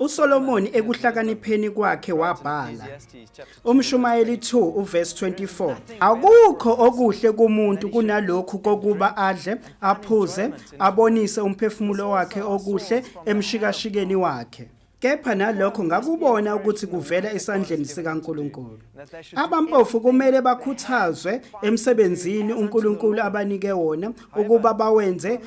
USolomoni ekuhlakanipheni kwakhe wabhala uMshumayeli 2 uverse 24 Akukho okuhle kumuntu kunalokhu kokuba adle aphuze abonise umphefumulo wakhe okuhle emshikashikeni wakhe. Kepha nalokho ngakubona ukuthi kuvela esandleni sikaNkulunkulu. Abampofu kumele bakhuthazwe emsebenzini uNkulunkulu abanike wona ukuba bawenze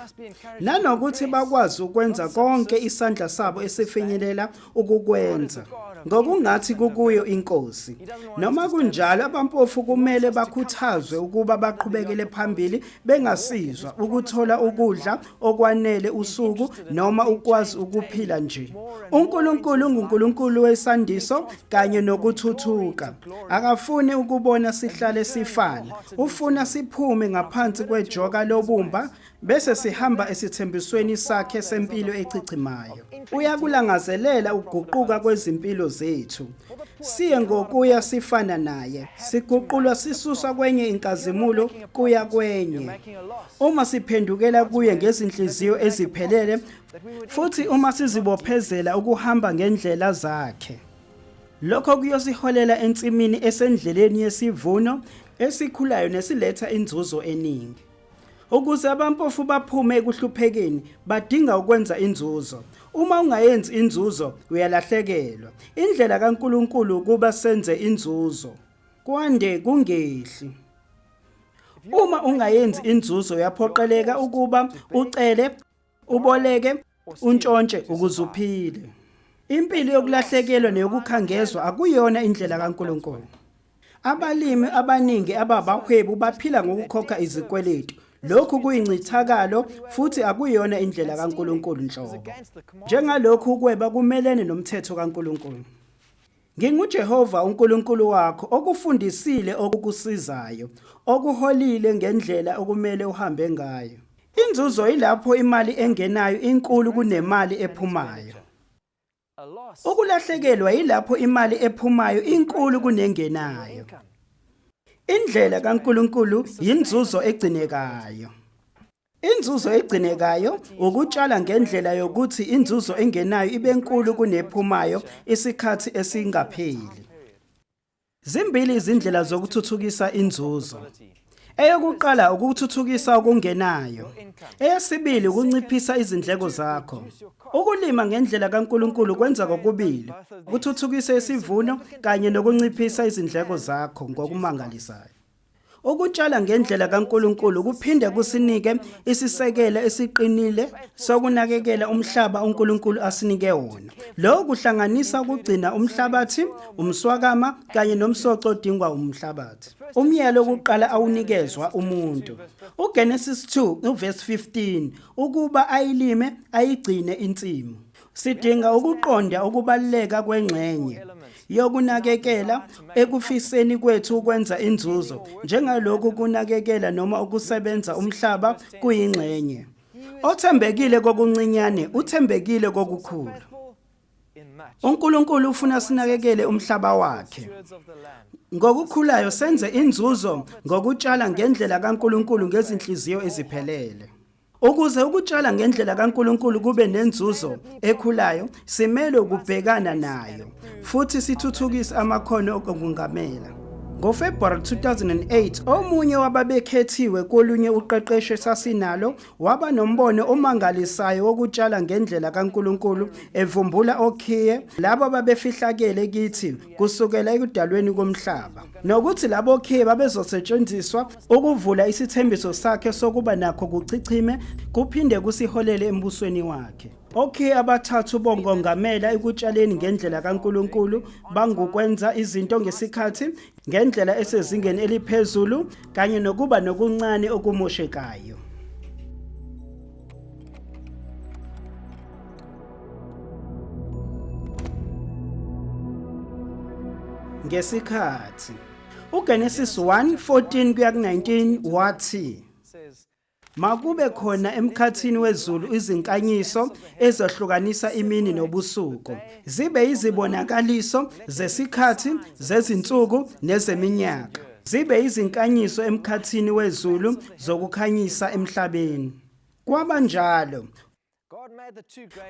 nanokuthi bakwazi ukwenza konke isandla sabo esifinyelela ukukwenza ngokungathi kukuyo inkosi. Noma kunjalo abampofu kumele bakhuthazwe ukuba baqhubekele phambili bengasizwa ukuthola ukudla okwanele usuku noma ukwazi ukuphila nje. uNkulunkulu unguNkulunkulu wesandiso kanye nokuthuthuka. Akafuni ukubona sihlale sifana. Ufuna siphume ngaphansi kwejoka lobumba bese sihamba esithembisweni sakhe sempilo echichimayo. Uyakulangazelela ukuguquka kwezimpilo zethu. Siye ngokuya sifana naye, siguqulwa sisuswa kwenye inkazimulo kuya kwenye. Uma siphendukela kuye ngezinhliziyo eziphelele futhi uma sizibophezela ukuhamba ngendlela zakhe. Lokho kuyosiholela ensimini esendleleni yesivuno esikhulayo nesiletha inzuzo eningi. Ukuze abampofu baphume ekuhluphekeni, badinga ukwenza inzuzo. Uma ungayenzi inzuzo, uyalahlekelwa. Indlela kaNkulunkulu ukuba senze inzuzo. Kwande kungehli. Uma ungayenzi inzuzo uyaphoqeleka ukuba ucele, uboleke, untshontshe ukuze uphile. Impilo yokulahlekelwa neyokukhangezwa akuyona indlela kaNkulunkulu. Abalimi abaningi ababahwebu baphila ngokukhokha izikweletu. Lokhu kuyincithakalo futhi akuyona indlela kaNkulunkulu nhlobo. Njengalokhu ukweba kumelene nomthetho kaNkulunkulu. NginguJehova uNkulunkulu wakho okufundisile okukusizayo, okuholile ngendlela okumele uhambe ngayo. Inzuzo ilapho imali engenayo inkulu kunemali ephumayo. Ukulahlekelwa yilapho imali ephumayo inkulu kunengenayo. Indlela kaNkulunkulu yinzuzo egcinekayo. Inzuzo egcinekayo ukutshala ngendlela yokuthi inzuzo engenayo ibe nkulu kunephumayo isikhathi esingapheli. Zimbili izindlela zokuthuthukisa inzuzo. Eyokuqala ukuthuthukisa okungenayo. Eyesibili ukunciphisa izindleko zakho. Ukulima ngendlela kaNkulunkulu kwenza kokubili, ukuthuthukisa isivuno kanye nokunciphisa izindleko zakho ngokumangalisayo. Ukutshala ngendlela kaNkulunkulu kuphinde kusinike isisekelo esiqinile sokunakekela umhlaba uNkulunkulu asinike wona. Lokhu kuhlanganisa ukugcina umhlabathi, umswakama kanye nomsoco odingwa umhlabathi. Umyalo wokuqala awunikezwa umuntu. UGenesis 2 uverse 15 ukuba ayilime ayigcine insimu. Sidinga ukuqonda ukubaluleka kwengxenye yokunakekela ekufiseni kwethu ukwenza inzuzo, njengalokhu kunakekela noma ukusebenza umhlaba kuyingxenye. Othembekile kokuncinyane uthembekile kokukhulu. UNkulunkulu ufuna sinakekele umhlaba wakhe. Ngokukhulayo senze inzuzo ngokutshala ngendlela kaNkulunkulu ngezinhliziyo eziphelele. Ukuze ukutshala ngendlela kaNkulunkulu kube nenzuzo ekhulayo, simele ukubhekana nayo futhi sithuthukise amakhono okungamela. NgoFebruwari 2008, omunye wababekhethiwe kolunye uqeqesho esasinalo waba nombono omangalisayo wokutshala ngendlela kaNkulunkulu evumbula okhiye labo ababefihlakele kithi kusukela ekudalweni komhlaba nokuthi labo khiye babezosetshenziswa Ukuvula isithembiso sakhe sokuba nakho kuchichime kuphinde kusiholele embusweni wakhe. Okhiye abathathu bongongamela ekutshaleni ngendlela kaNkulunkulu bangukwenza izinto ngesikhathi, ngendlela esezingeni eliphezulu kanye nokuba nokuncane okumoshekayo. Ngesikhathi. UGenesis 1:14 kuya ku-19 wathi, Makube khona emkhathini wezulu izinkanyiso ezahlukanisa imini nobusuku, zibe izibonakaliso zesikhathi, zezinsuku nezeminyaka, zibe izinkanyiso emkhathini wezulu zokukhanyisa emhlabeni. Kwaba njalo.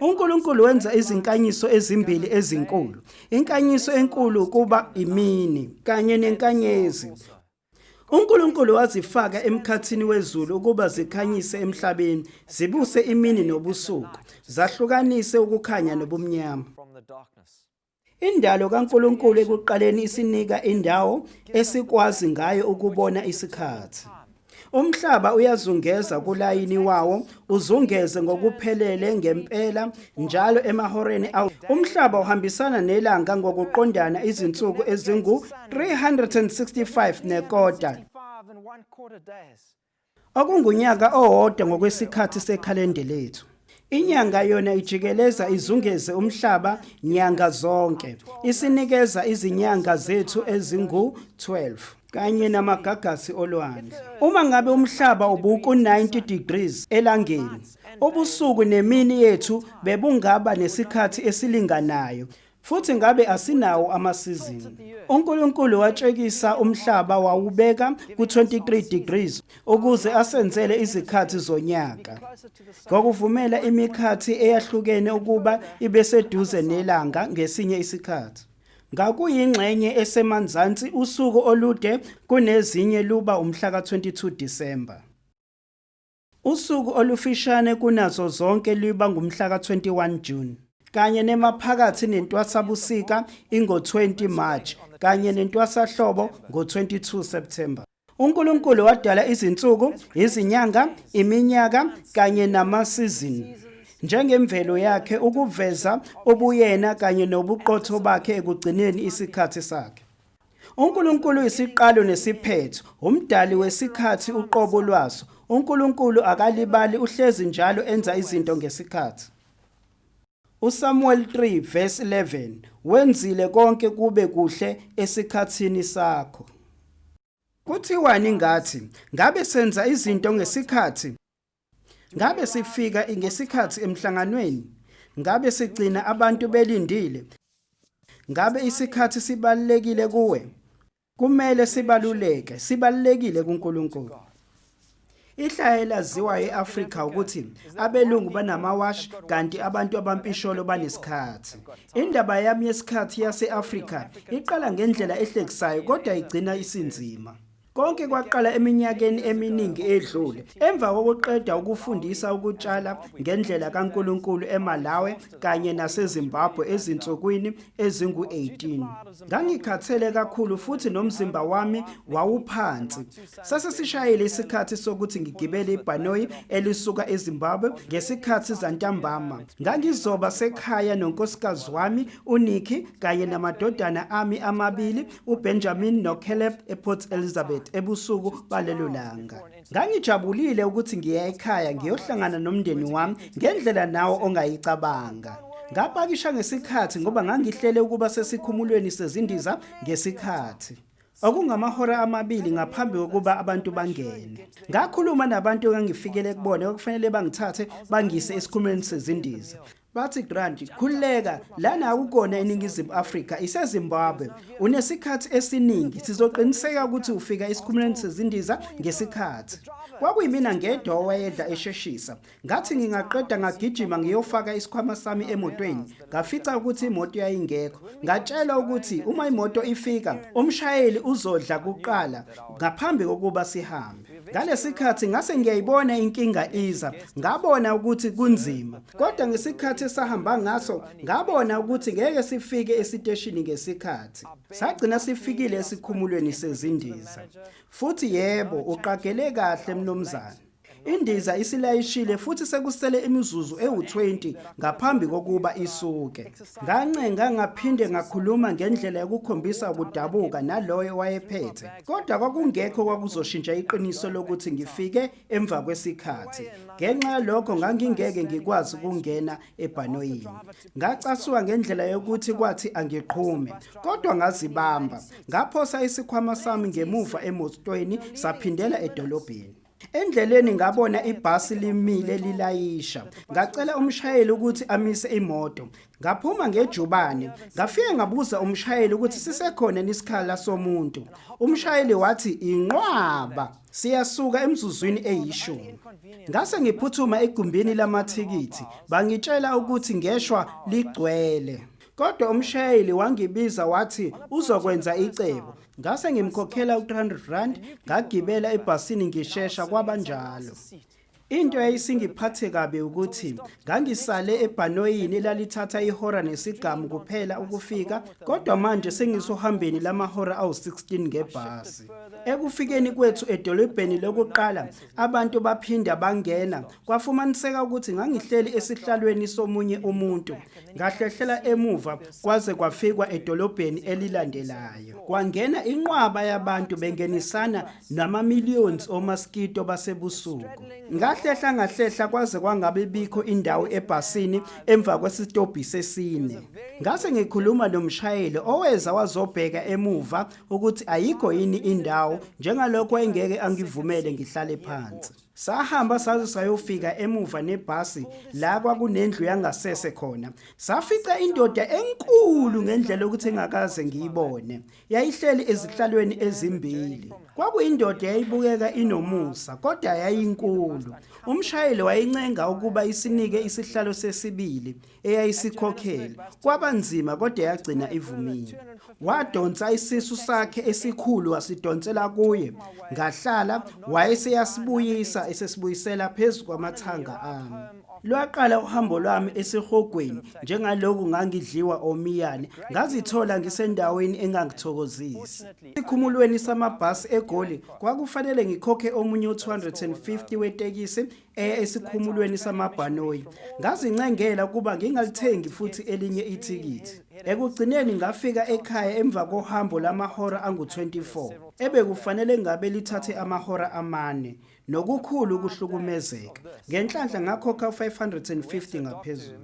UNkulunkulu wenza izinkanyiso ezimbili ezinkulu, inkanyiso enkulu kuba imini kanye nenkanyezi. UNkulunkulu wazifaka emkhathini wezulu ukuba zikhanyise emhlabeni, zibuse imini nobusuku, zahlukanise ukukhanya nobumnyama. Indalo kaNkulunkulu ekuqaleni isinika indawo esikwazi ngayo ukubona isikhathi. Umhlaba uyazungeza kulayini wawo, uzungeze ngokuphelele ngempela njalo emahoreni awu. Umhlaba uhambisana nelanga ngokuqondana izinsuku ezingu-365 nekota, okungunyaka owodwa ngokwesikhathi sekhalende lethu. Inyanga yona ijikeleza izungeze umhlaba nyanga zonke, isinikeza izinyanga zethu ezingu-12 kanye namagagasi olwandle. Uma ngabe umhlaba ubuku-90 degrees elangeni, ubusuku nemini yethu bebungaba nesikhathi esilinganayo Futhi ngabe asinawo amasizini. UNkulunkulu watshekisa umhlaba wawubeka ku-23 degrees ukuze asenzele izikhathi zonyaka. Ngokuvumela imikhathi eyahlukene ukuba ibe seduze nelanga ngesinye isikhathi. Ngakuyingxenye esemanzansi usuku olude kunezinye luba umhla ka-22 Disemba. Usuku olufishane kunazo zonke luba ngumhla ka-21 June kanye nemaphakathi nentwasabusika ingo-20 March kanye nentwasahlobo ngo-22 September. UNkulunkulu wadala izinsuku, izinyanga, iminyaka kanye namasizini njengemvelo yakhe ukuveza ubuyena kanye nobuqotho bakhe ekugcineni isikhathi sakhe. UNkulunkulu uyisiqalo nesiphetho, umdali wesikhathi uqobo lwaso. UNkulunkulu akalibali uhlezi njalo enza izinto ngesikhathi. USamuel 3 verse 11 wenzile konke kube kuhle esikhathini sakho. Kuthiwani ngathi? Ngabe senza izinto ngesikhathi? Ngabe sifika ngesikhathi emhlanganweni? Ngabe sigcina abantu belindile? Ngabe isikhathi sibalulekile kuwe? Kumele sibaluleke, sibalulekile kuNkulunkulu. Ihlaya elaziwayo e-Afrika ukuthi abelungu banamawashi kanti abantu abampisholo banesikhathi. Indaba yami yesikhathi yase-Afrika iqala ngendlela ehlekisayo kodwa igcina isinzima. Konke kwaqala eminyakeni eminingi edlule emva kokuqeda ukufundisa ukutshala ngendlela kaNkulunkulu eMalawi kanye naseZimbabwe ezinsukwini ezingu-18. Ngangikhathele kakhulu futhi nomzimba wami wawuphansi. Sase sishayile isikhathi sokuthi ngigibele ibhanoyi elisuka eZimbabwe ngesikhathi zantambama. Ngangizoba sekhaya nonkosikazi wami uNicky kanye namadodana ami amabili uBenjamin noCaleb ePort Elizabeth ebusuku balelo langa. Ngangijabulile ukuthi ngiya ekhaya ngiyohlangana nomndeni wami ngendlela nawo ongayicabanga. Ngapakisha ngesikhathi ngoba ngangihlele ukuba sesikhumulweni sezindiza ngesikhathi. Okungamahora amabili ngaphambi kokuba abantu bangene. Ngakhuluma nabantu engangifikele kubona okufanele bangithathe bangise esikhumulweni sezindiza. Bathi Grant, khululeka, lana akukona eNingizimu Afrika, iseZimbabwe. Unesikhathi esiningi, sizoqiniseka ukuthi ufika esikhumulweni sezindiza ngesikhathi. Kwakuyimina ngedwa owayedla esheshisa. Ngathi ngingaqeda ngagijima ngiyofaka isikhwama sami emotweni, ngafica ukuthi imoto yayingekho. Ngatshelwa ukuthi uma imoto ifika, umshayeli uzodla kuqala ngaphambi kokuba sihambe. Ngalesikhathi ngase ngiyayibona inkinga iza, ngabona ukuthi kunzima. Kodwa ngesikhathi esahamba ngaso, ngabona ukuthi ngeke sifike esiteshini ngesikhathi. Sagcina sifikile esikhumulweni sezindiza. Futhi yebo, uqagele kahle mnumzane. Indiza isilayishile futhi sekusele imizuzu ewu-20 ngaphambi kokuba isuke. Ngancenga ngaphinde ngakhuluma ngendlela yokukhombisa ukudabuka naloyo owayephethe. Kodwa kwakungekho okwakuzoshintsha iqiniso lokuthi ngifike emva kwesikhathi. Ngenxa yalokho ngangingeke ngikwazi ukungena ebhanoyini. Ngacasuka ngendlela yokuthi kwathi angiqhume, kodwa ngazibamba. Ngaphosa isikhwama sami ngemuva emotweni saphindela edolobheni. Endleleni ngabona ibhasi limile lilayisha. Ngacela umshayeli ukuthi amise imoto. Ngaphuma ngejubane, ngafike ngabuza umshayeli ukuthi sisekhona isikhala somuntu. Umshayeli wathi inqwaba. Siyasuka emzuzwini eyishumi. Ngase ngiphuthuma egumbini lamathikithi, bangitshela ukuthi ngeshwa ligcwele. Kodwa umshayeli wangibiza wathi uzokwenza icebo. Ngase ngimkhokhela u-300 rand, ngagibela ebhasini ngishesha kwabanjalo. Into eyayisingiphathe kabi ukuthi ngangisale ebhanoyini elalithatha ihora nesigamu kuphela ukufika, kodwa manje sengisohambeni lamahora awu-16 ngebhasi. Ekufikeni kwethu edolobheni lokuqala, abantu baphinda bangena, kwafumaniseka ukuthi ngangihleli esihlalweni somunye umuntu. Ngahlehlela emuva kwaze kwafikwa edolobheni elilandelayo. Kwangena inqwaba yabantu bengenisana nama-millions omaskito basebusuku. Ngahlehla ngahlehla kwaze kwangabe bikho indawo ebhasini emva kwesitobhi sesine. Ngase ngikhuluma nomshayeli oweza wazobheka emuva ukuthi ayikho yini indawo njengalokho wayengeke angivumele ngihlale phansi. Sahamba saze sayofika emuva nebhasi la kwakunendlu yangasese khona. Safica indoda enkulu ngendlela yokuthi engakaze ngiyibone. Yayihleli ezihlalweni ezimbili. Kwakuyindoda eyayibukeka inomusa kodwa yayinkulu. Umshayeli wayincenga ukuba isinike isihlalo sesibili eyayisikhokhele. Kwaba nzima kodwa yagcina ivumile. Wadonsa isisu sakhe esikhulu wasidonsela kuye. Ngahlala wayeseyasibuyisa esesibuyisela phezu kwamathanga ami. Lwaqala uhambo lwami esihogweni njengaloku ngangidliwa omiyane ngazithola ngisendaweni engangithokozisi. Esikhumulweni samabhasi eGoli kwakufanele ngikhokhe omunye u-250 wetekisi eya esikhumulweni samabhanoyi. Ngazincengela ukuba ngingalithengi futhi elinye ithikithi. Ekugcineni ngafika ekhaya emva kohambo lamahora angu-24 ebekufanele ngabe lithathe amahora amane. Nokukhulu ukuhlukumezeka. Ngenhlanhla ngakhokha u-550 ngaphezulu.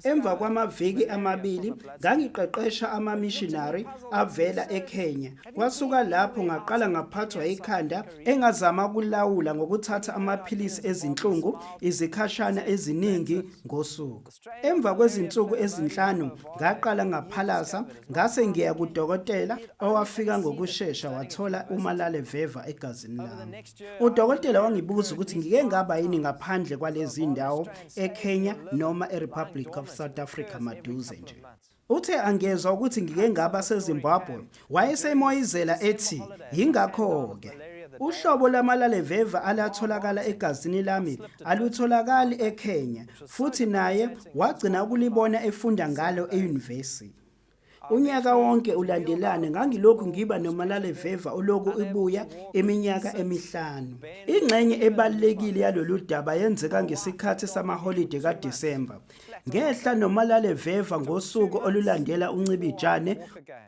Emva kwamaviki amabili ngangiqeqesha amamishinari avela eKenya. Kwasuka lapho ngaqala ngaphathwa ikhanda engazama ukulawula ngokuthatha amaphilisi ezinhlungu izikhashana eziningi ngosuku. Emva kwezinsuku ezinhlanu ngaqala ngaphalaza ngase ngiya kudokotela owafika ngokushesha wathola umalaleveva egazini lami. Udokotela wangibuza ukuthi ngike ngaba yini ngaphandle kwalezi ndawo eKenya noma eRepublic of South Africa maduze nje. Uthe angezwa ukuthi ngike ngaba seZimbabwe wayesemoyizela ethi yingakho-ke. Uhlobo lwamalaleveva alatholakala egazini lami alutholakali eKenya futhi naye wagcina ukulibona efunda ngalo eyunivesithi. Unyaka wonke ulandelane ngangilokhu ngiba nomalaleveva olokhu ibuya iminyaka emihlanu. Ingxenye ebalulekile yalolu daba yenzeka ngesikhathi samaholide kaDisemba. Ngehla nomalaleveva ngosuku olulandela uNcibijane.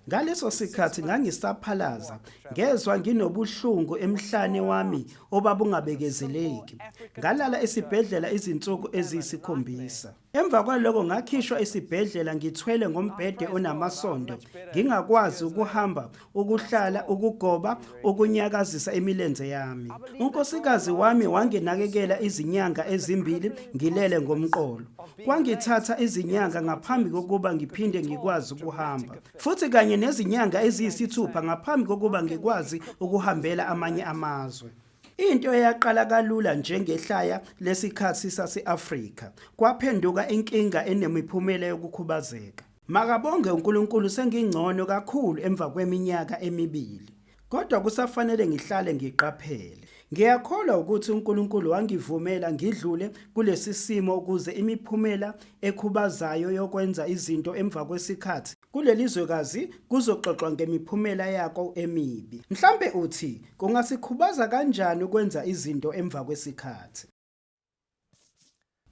Ngaleso sikhathi ngangisaphalaza, ngezwa nginobuhlungu emhlane wami obabungabekezeleki. Ngalala esibhedlela izinsuku eziyisikhombisa. Emva kwaloko ngakhishwa esibhedlela ngithwele ngombhede onamasondo, ngingakwazi ukuhamba, ukuhlala, ukugoba, ukunyakazisa imilenze yami. Unkosikazi wami wanginakekela izinyanga ezimbili ngilele ngomqolo. Kwangithatha izinyanga ngaphambi kokuba ngiphinde ngikwazi ukuhamba, futhi kanye nezinyanga eziyisithupha ngaphambi kokuba ngikwazi ukuhambela amanye amazwe. Into eyaqala kalula njengehlaya lesikhathi sase-Afrika kwaphenduka inkinga enemiphumela yokukhubazeka. Makabonge uNkulunkulu sengingcono kakhulu emva kweminyaka emibili. Kodwa kusafanele ngihlale ngiqaphele. Ngiyakholwa ukuthi uNkulunkulu wangivumela ngidlule kulesi simo ukuze imiphumela ekhubazayo yokwenza izinto emva kwesikhathi kuleli zwekazi kuzoxoxwa ngemiphumela yako emibi. Mhlampe uthi kungasikhubaza kanjani ukwenza izinto emva kwesikhathi?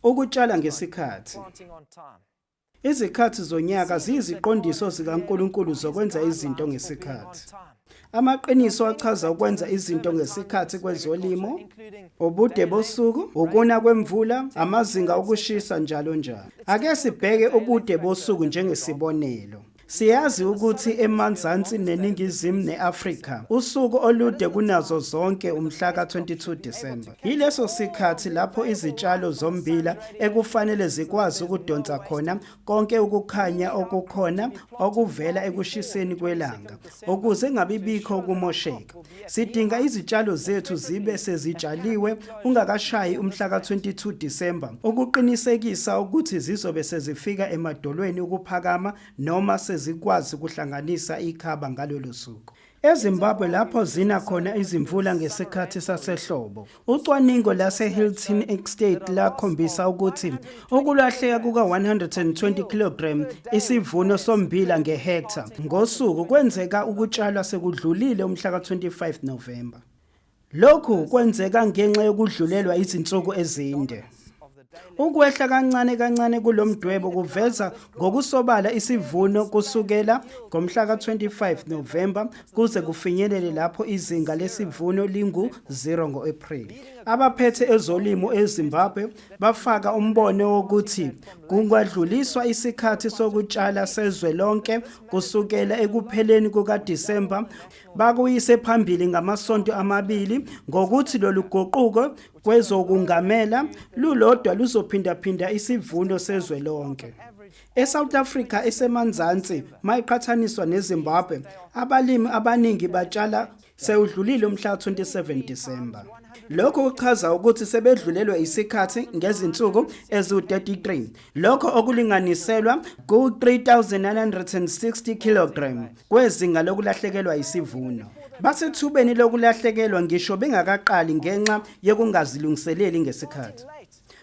Ukutshala ngesikhathi. Izikhathi zonyaka ziyiziqondiso zikaNkulunkulu zokwenza izinto ngesikhathi. Amaqiniso achaza ukwenza izinto ngesikhathi kwezolimo, ubude bosuku, ukuna kwemvula, amazinga okushisa njalo njalo. Ake sibheke ubude bosuku njengesibonelo. Siyazi ukuthi emanzansi neNingizimu ne-Afrika usuku olude kunazo zonke umhla ka-22 Disemba. Yileso sikhathi lapho izitshalo zommbila ekufanele zikwazi ukudonsa khona konke ukukhanya okukhona okuvela ekushiseni kwelanga ukuze kungabibikho ukumosheka. Sidinga izitshalo zethu zibe sezitshaliwe ungakashayi umhla ka-22 Disemba ukuqinisekisa ukuthi zizobe sezifika emadolweni ukuphakama noma sezikwazi ukuhlanganisa ikhaba ngalolo suku. EZimbabwe lapho zina khona izimvula ngesikhathi sasehlobo, ucwaningo lase-Hilton Estate lakhombisa ukuthi ukulahleka kuka-120 kg isivuno sommbila ngehektha ngosuku kwenzeka ukutshalwa sekudlulile umhla ka-25 Novemba. Lokhu kwenzeka ngenxa yokudlulelwa izinsuku ezinde. Ukwehla kancane kancane kulo mdwebo kuveza ngokusobala isivuno kusukela ngomhla ka-25 Novemba kuze kufinyelele lapho izinga lesivuno lingu-0 ngo-Ephreli. Abaphethe ezolimo eZimbabwe bafaka umbono wokuthi kungadluliswa isikhathi sokutshala sezwe lonke kusukela ekupheleni kukaDisemba bakuyise phambili ngamasonto amabili ngokuthi lolu guquko kwezokungamela lulodwa luzophindaphinda isivuno sezwe lonke. ESouth Africa esemanzansi mayiqhathaniswa neZimbabwe abalimi abaningi batshala sewudlulile umhla 27 Disemba. Lokhu kuchaza ukuthi sebedlulelwe isikhathi ngezinsuku eziwu-33 lokho okulinganiselwa ku-3960 kg kwezinga lokulahlekelwa isivuno. Basethubeni lokulahlekelwa ngisho bengakaqali ngenxa yokungazilungiseleli ngesikhathi.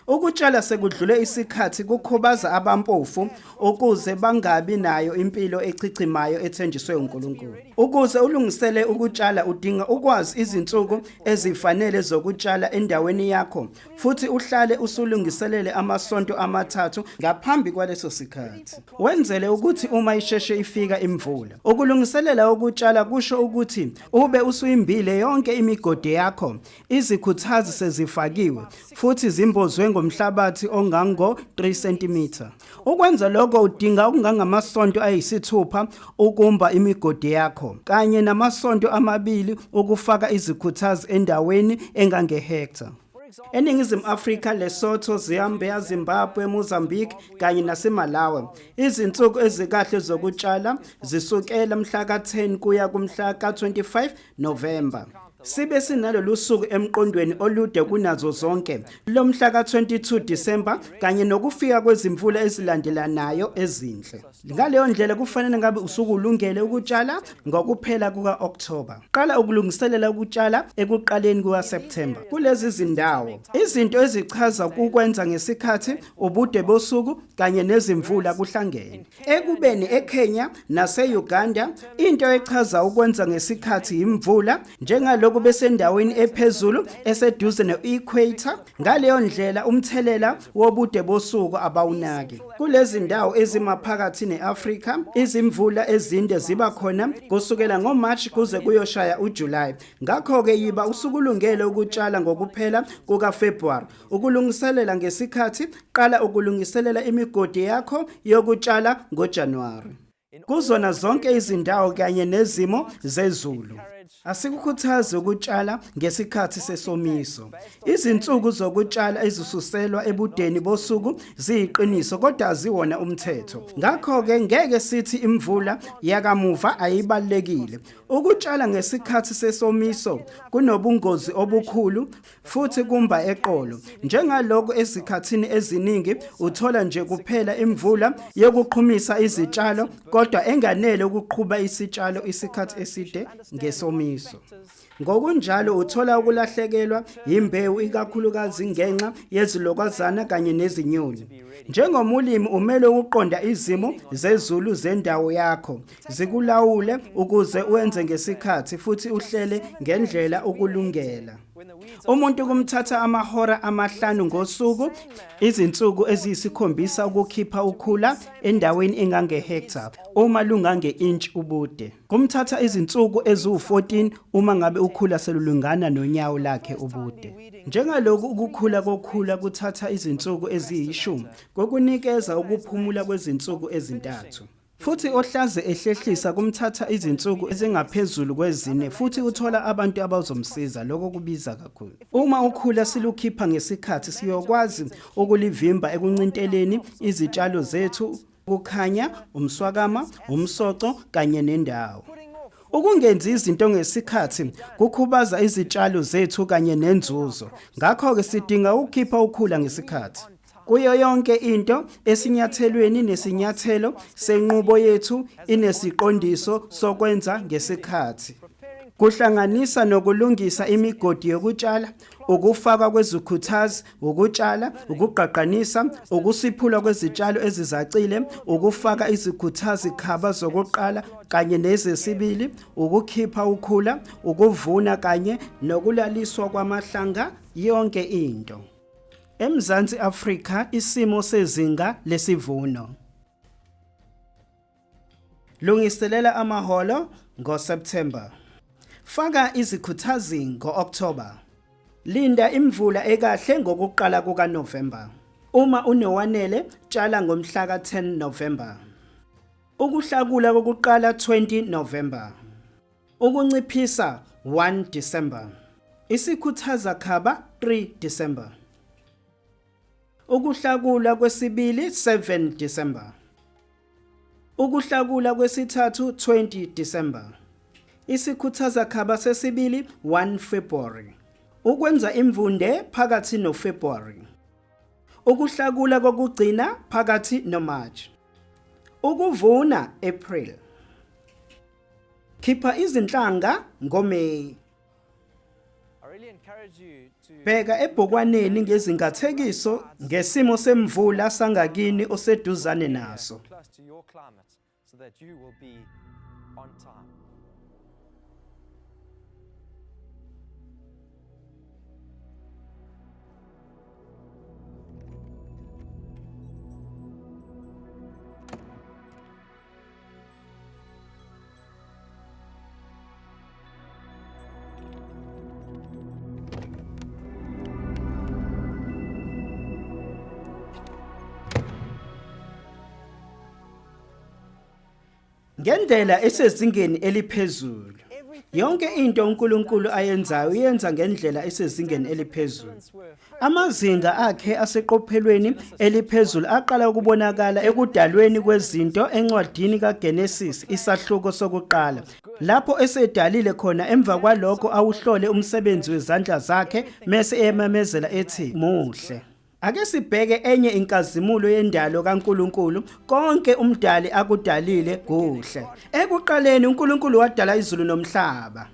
Ukutshala sekudlule isikhathi kukhubaza abampofu ukuze bangabi nayo impilo echichimayo ethenjiswe uNkulunkulu. Ukuze ulungisele ukutshala udinga ukwazi izinsuku ezifanele zokutshala endaweni yakho futhi uhlale usulungiselele amasonto amathathu ngaphambi kwaleso sikhathi. Wenzele ukuthi uma isheshe ifika imvula. Ukulungiselela ukutshala kusho ukuthi ube usuyimbile yonke imigodi yakho, izikhuthazi sezifakiwe futhi zimbozwe ngomhlabathi ongango-3 cm. Ukwenza lokho udinga okungangamasonto ayisithupha ukumba imigodi yakho kanye namasonto amabili ukufaka izikhuthazi endaweni engangehektha. ENingizimu Afrika, Lesotho, Zambia, Zimbabwe, Mozambique kanye naseMalawi izinsuku ezikahle zokutshala zisukela mhla ka-10 kuya kumhla ka-25 Novemba. Sibe sinalolu suku emqondweni olude kunazo zonke lomhla ka-22 Disemba kanye nokufika kwezimvula ezilandelanayo ezinhle. Ngaleyo ndlela kufanele ngabe usukulungele ukutshala ngokuphela kuka-Okthoba. Qala ukulungiselela ukutshala ekuqaleni kukaSepthemba. Kulezi zindawo, izinto ezichaza ukwenza ngesikhathi, ubude bosuku kanye nezimvula kuhlangene. Ekubeni eKenya nase-Uganda into echaza ukwenza ngesikhathi yimvula njengalokhu besendaweni ephezulu eseduze ne-equator ngaleyo ndlela umthelela wobude bosuku abawunaki. Kulezi ndawo ezimaphakathi ne-Afrika izimvula ezinde ziba khona kusukela ngoMarch kuze kuyoshaya uJuly. Ngakho-ke yiba usukulungele ukutshala ngokuphela kukaFebruary. Ukulungiselela ngesikhathi, qala ukulungiselela imigodi yakho yokutshala ngoJanuwari. Kuzona zonke izindawo kanye nezimo zezulu. Asikukhuthazi ukutshala ngesikhathi sesomiso. Izinsuku zokutshala ezisuselwa ebudeni bosuku ziyiqiniso kodwa aziwona umthetho. Ngakho-ke ngeke sithi imvula yakamuva ayibalulekile. Ukutshala ngesikhathi sesomiso kunobungozi obukhulu futhi kumba eqolo. Njengalokho ezikhathini eziningi uthola nje kuphela imvula yokuqhumisa izitshalo kodwa enganele ukuqhuba isitshalo isikhathi eside ngesomiso. nesomiso. Ngokunjalo uthola ukulahlekelwa yimbewu ikakhulukazi ngenxa yezilokazana kanye nezinyoni. Njengomlimi umele ukuqonda izimo zezulu zendawo yakho, zikulawule ukuze wenze ngesikhathi futhi uhlele ngendlela ukulungela. Umuntu kumthatha amahora amahlanu ngosuku izinsuku eziyisikhombisa ukukhipha ukhula endaweni engange-hectare uma lungange-inch ubude. Kumthatha izinsuku eziwu-14 uma ngabe ukhula selulingana nonyawo lakhe ubude. Njengaloku ukukhula kokhula kuthatha izinsuku eziyishumi kokunikeza ukuphumula kwezinsuku ezintathu. Futhi ohlaze ehlehlisa kumthatha izinsuku ezingaphezulu kwezine futhi uthola abantu abazomsiza lokho kubiza kakhulu. Uma ukhula silukhipha ngesikhathi siyokwazi ukulivimba ekuncinteleni izitshalo zethu ukukhanya, umswakama, umsoco kanye nendawo. Ukungenzi izinto ngesikhathi kukhubaza izitshalo zethu kanye nenzuzo. Ngakho-ke sidinga ukukhipha ukhula ngesikhathi. Kuyo yonke into esinyathelweni nesinyathelo senqubo yethu inesiqondiso sokwenza ngesikhathi. Kuhlanganisa nokulungisa imigodi yokutshala, ukufakwa kwezikhuthazi, ukutshala, ukugqagqanisa, ukusiphulwa kwezitshalo ezizacile, ukufaka izikhuthazi khaba zokuqala kanye nezesibili, ukukhipha ukhula, ukuvuna kanye nokulaliswa kwamahlanga, yonke into. EMzansi Afrika isimo sezinga lesivuno. Lungiselela amahholo ngoSepthemba. Faka izikhuthazi ngo-Okthoba. Linda imvula ekahle ngokuqala kukaNovemba. Uma unowanele, tshala ngomhla ka-10 Novemba. Ukuhlakula kokuqala 20 Novemba. Ukunciphisa 1 December. Isikhuthaza khaba 3 December. Ukuhlakula kwesibili 7 December. Ukuhlakula kwesithathu 20 December. Isikhuthaza khaba sesibili 1 February. Ukwenza imvunde phakathi noFebruary. Ukuhlakula kokugcina phakathi noMarch. Ukuvuna April. Khipha izinhlanga ngoMay. Bheka ebhokwaneni ngezingathekiso ngesimo semvula sangakini oseduzane naso. Ngendlela esezingeni eliphezulu. Yonke into uNkulunkulu ayenzayo uyenza ngendlela esezingeni eliphezulu. Amazinga akhe aseqophelweni eliphezulu aqala ukubonakala ekudalweni kwezinto encwadini kaGenesis isahluko sokuqala, lapho esedalile khona emva kwalokho awuhlole umsebenzi wezandla zakhe mese eyamemezela ethi muhle. Ake sibheke enye inkazimulo yendalo kaNkulunkulu, konke uMdali akudalile kuhle. Ekuqaleni uNkulunkulu wadala izulu nomhlaba.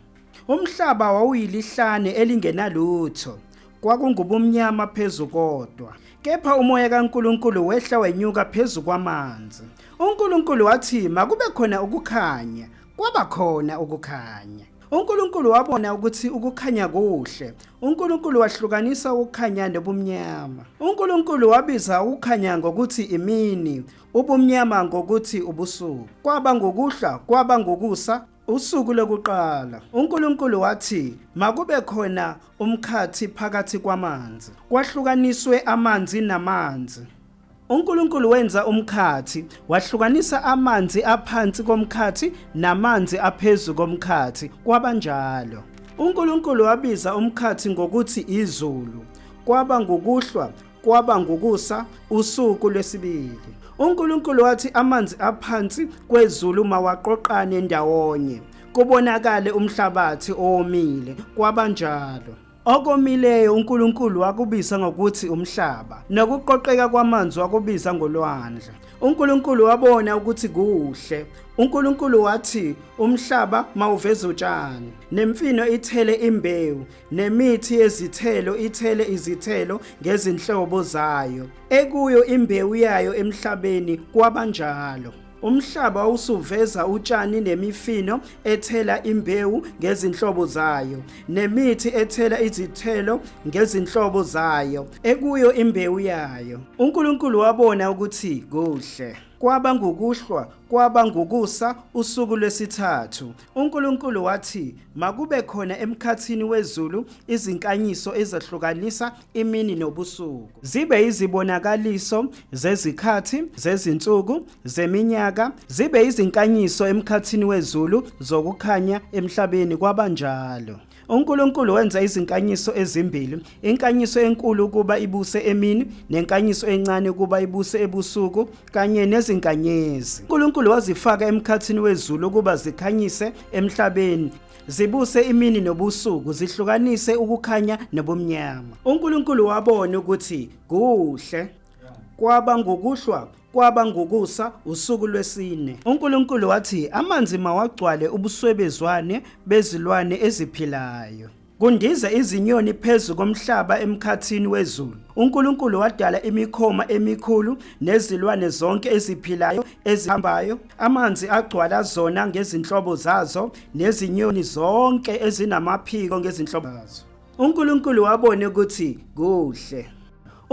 Umhlaba wawuyilihlane elingenalutho, kwakungubumnyama phezu kodwa. Kepha umoya kaNkulunkulu wehla wenyuka phezu kwamanzi. UNkulunkulu wathi makube khona ukukhanya, kwaba khona ukukhanya. UNkulunkulu wabona ukuthi ukukhanya kuhle. UNkulunkulu wahlukanisa ukukhanya nobumnyama. UNkulunkulu wabiza ukukhanya ngokuthi imini, ubumnyama ngokuthi ubusuku. Kwaba ngokuhlwa, kwaba ngokusa, Usuku lokuqala, uNkulunkulu wathi makube khona umkhathi phakathi kwamanzi, kwahlukaniswe amanzi namanzi. UNkulunkulu wenza umkhathi, wahlukanisa amanzi aphansi komkhathi namanzi aphezu komkhathi, kwaba njalo. UNkulunkulu wabiza umkhathi ngokuthi izulu, kwaba ngukuhlwa, kwaba ngukusa usuku lwesibili. UNkulunkulu wathi amanzi aphansi kwezulu mawaqoqane ndawonye, kubonakale umhlabathi owomile, kwaba njalo. Okomileyo uNkulunkulu wakubiza ngokuthi umhlaba, nokuqoqeka kwamanzi wakubiza ngolwandle. UNkulunkulu wabona ukuthi kuhle. UNkulunkulu wathi umhlaba mawuveze utshani, nemfino ithele imbewu, nemithi yezithelo ithele izithelo ngezinhlobo zayo, ekuyo imbewu yayo emhlabeni kwabanjalo. Umhlaba wawusuveza utshani nemifino ethela imbewu ngezinhlobo zayo, nemithi ethela izithelo ngezinhlobo zayo, ekuyo imbewu yayo. UNkulunkulu wabona ukuthi kuhle. Kwaba ngukuhlwa, kwaba ngukusa, usuku lwesithathu. UNkulunkulu wathi, Makube khona emkhathini wezulu izinkanyiso ezahlukanisa imini nobusuku, zibe izibonakaliso zezikhathi, zezinsuku, zeminyaka, zibe izinkanyiso emkhathini wezulu zokukhanya emhlabeni. Kwabanjalo. UNkulunkulu wenza izinkanyiso ezimbili, inkanyiso enkulu ukuba ibuse emini nenkanyiso encane ukuba ibuse ebusuku kanye nezinkanyezi. UNkulunkulu wazifaka emkhathini wezulu ukuba zikhanyise emhlabeni zibuse imini nobusuku zihlukanise ukukhanya nobumnyama. UNkulunkulu wabona ukuthi kuhle. Kwaba ngukuhlwa kwaba ngukusa usuku lwesine. UNkulunkulu wathi amanzi mawagcwale ubuswebezwane bezilwane eziphilayo. Kundiza izinyoni phezu komhlaba emkhathini wezulu. UNkulunkulu wadala imikhoma emikhulu nezilwane zonke eziphilayo ezihambayo. Amanzi agcwala zona ngezinhlobo zazo nezinyoni zonke ezinamaphiko ngezinhlobo zazo. UNkulunkulu wabona ukuthi kuhle.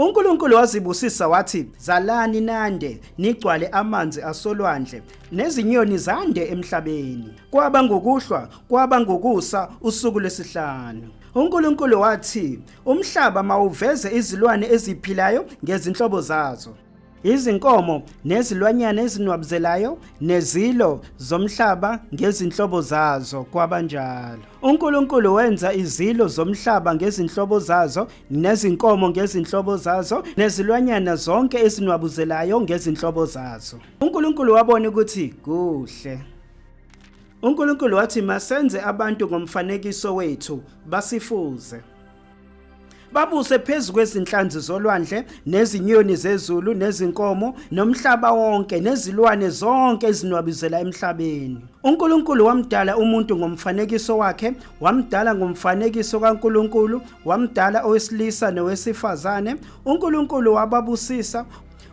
UNkulunkulu wazibusisa wathi, Zalani nande, nigcwale amanzi asolwandle, nezinyoni zande emhlabeni. Kwaba ngukuhlwa, kwaba ngukusa, usuku lwesihlanu. UNkulunkulu wathi, Umhlaba mawuveze izilwane eziphilayo ngezinhlobo zazo. Izinkomo nezilwanyana ezinwabuzelayo nezilo zomhlaba ngezinhlobo zazo kwabanjalo. UNkulunkulu wenza izilo zomhlaba ngezinhlobo zazo nezinkomo ngezinhlobo zazo nezilwanyana zonke ezinwabuzelayo ngezinhlobo zazo. UNkulunkulu wabona ukuthi kuhle. UNkulunkulu wathi masenze abantu ngomfanekiso wethu basifuze. Babuse phezu kwezinhlanzi zolwandle nezinyoni zezulu nezinkomo nomhlaba wonke nezilwane zonke ezinwabizela emhlabeni. UNkulunkulu wamdala umuntu ngomfanekiso wakhe, wamdala ngomfanekiso kaNkulunkulu, wamdala owesilisa nowesifazane. UNkulunkulu wababusisa.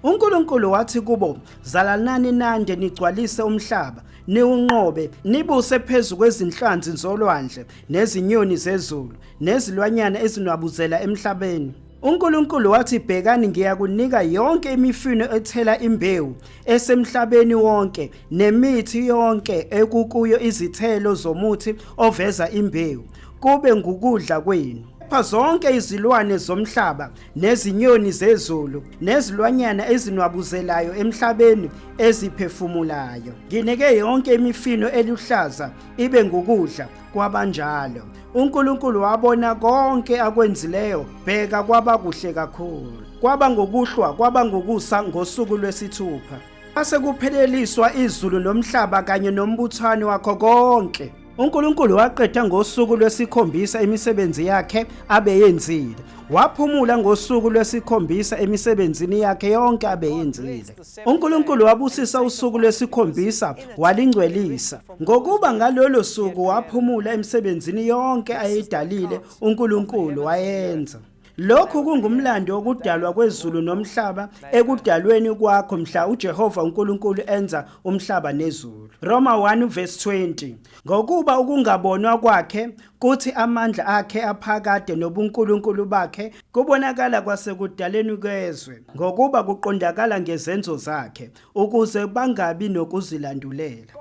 UNkulunkulu wathi kubo, Zalanani nande nigcwalise umhlaba, niwunqobe, nibuse phezu kwezinhlanzi zolwandle nezinyoni zezulu nezilwanyana ezinwabuzela emhlabeni. UNkulunkulu wathi, Bhekani, ngiyakunika yonke imifino ethela imbewu esemhlabeni wonke nemithi yonke ekukuyo izithelo zomuthi oveza imbewu, kube ngukudla kwenu. Kepha zonke izilwane zomhlaba nezinyoni zezulu nezilwanyana ezinwabuzelayo emhlabeni eziphefumulayo, nginike yonke imifino eluhlaza ibe ngukudla kwabanjalo. UNkulunkulu wabona konke akwenzileyo, bheka kwaba kuhle kakhulu. Kwaba ngokuhlwa, kwaba ngokusa ngosuku lwesithupha. Kwase kupheleliswa izulu nomhlaba kanye nombuthano wakho konke. UNkulunkulu waqeda ngosuku lwesikhombisa imisebenzi yakhe abeyenzile. Waphumula ngosuku lwesikhombisa emisebenzini yakhe yonke abeyenzile. UNkulunkulu wabusisa usuku lwesikhombisa walingcwelisa, ngokuba ngalolo suku waphumula emisebenzini yonke ayeyidalile uNkulunkulu wayenza. Lokhu kungumlando wokudalwa kwezulu nomhlaba ekudalweni kwakho mhla uJehova uNkulunkulu enza umhlaba nezulu. Roma 1 verse 20. Ngokuba ukungabonwa kwakhe kuthi amandla akhe aphakade nobuNkulunkulu bakhe kubonakala kwasekudaleni kwezwe, ngokuba kuqondakala ngezenzo zakhe, ukuze bangabi nokuzilandulela.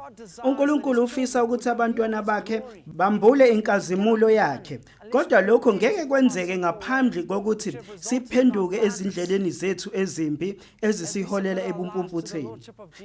UNkulunkulu ufisa ukuthi abantwana bakhe bambule inkazimulo yakhe, kodwa lokho ngeke kwenzeke ngaphandle kokuthi siphenduke ezindleleni zethu ezimbi ezisiholela ebumpumputheni.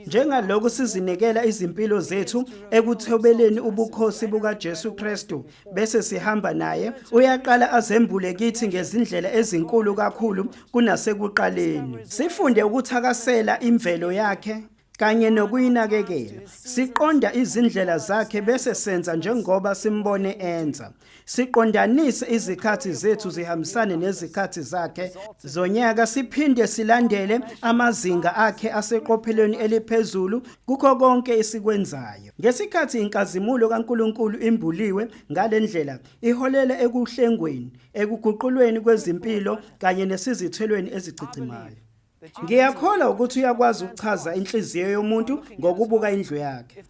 Njengalokhu sizinikela izimpilo zethu ekuthobeleni ubukhosi bukaJesu Kristu bese sihamba naye, uyaqala azembule kithi ngezindlela ezinkulu kakhulu kunasekuqaleni. Sifunde ukuthakasela imvelo yakhe. kanye nokuyinakekela. Siqonda izindlela zakhe bese senza njengoba simbone enza. Siqondanise izikhathi zethu zihambisane nezikhathi zakhe zonyaka siphinde silandele amazinga akhe aseqophelweni eliphezulu kukho konke esikwenzayo. Ngesikhathi inkazimulo kaNkulunkulu imbuliwe ngale ndlela, iholela ekuhlengweni, ekuguqulweni kwezimpilo kanye nesizithelweni ezichichimayo. Ngiyakholwa ukuthi uyakwazi ukuchaza inhliziyo yomuntu ngokubuka indlu yakhe.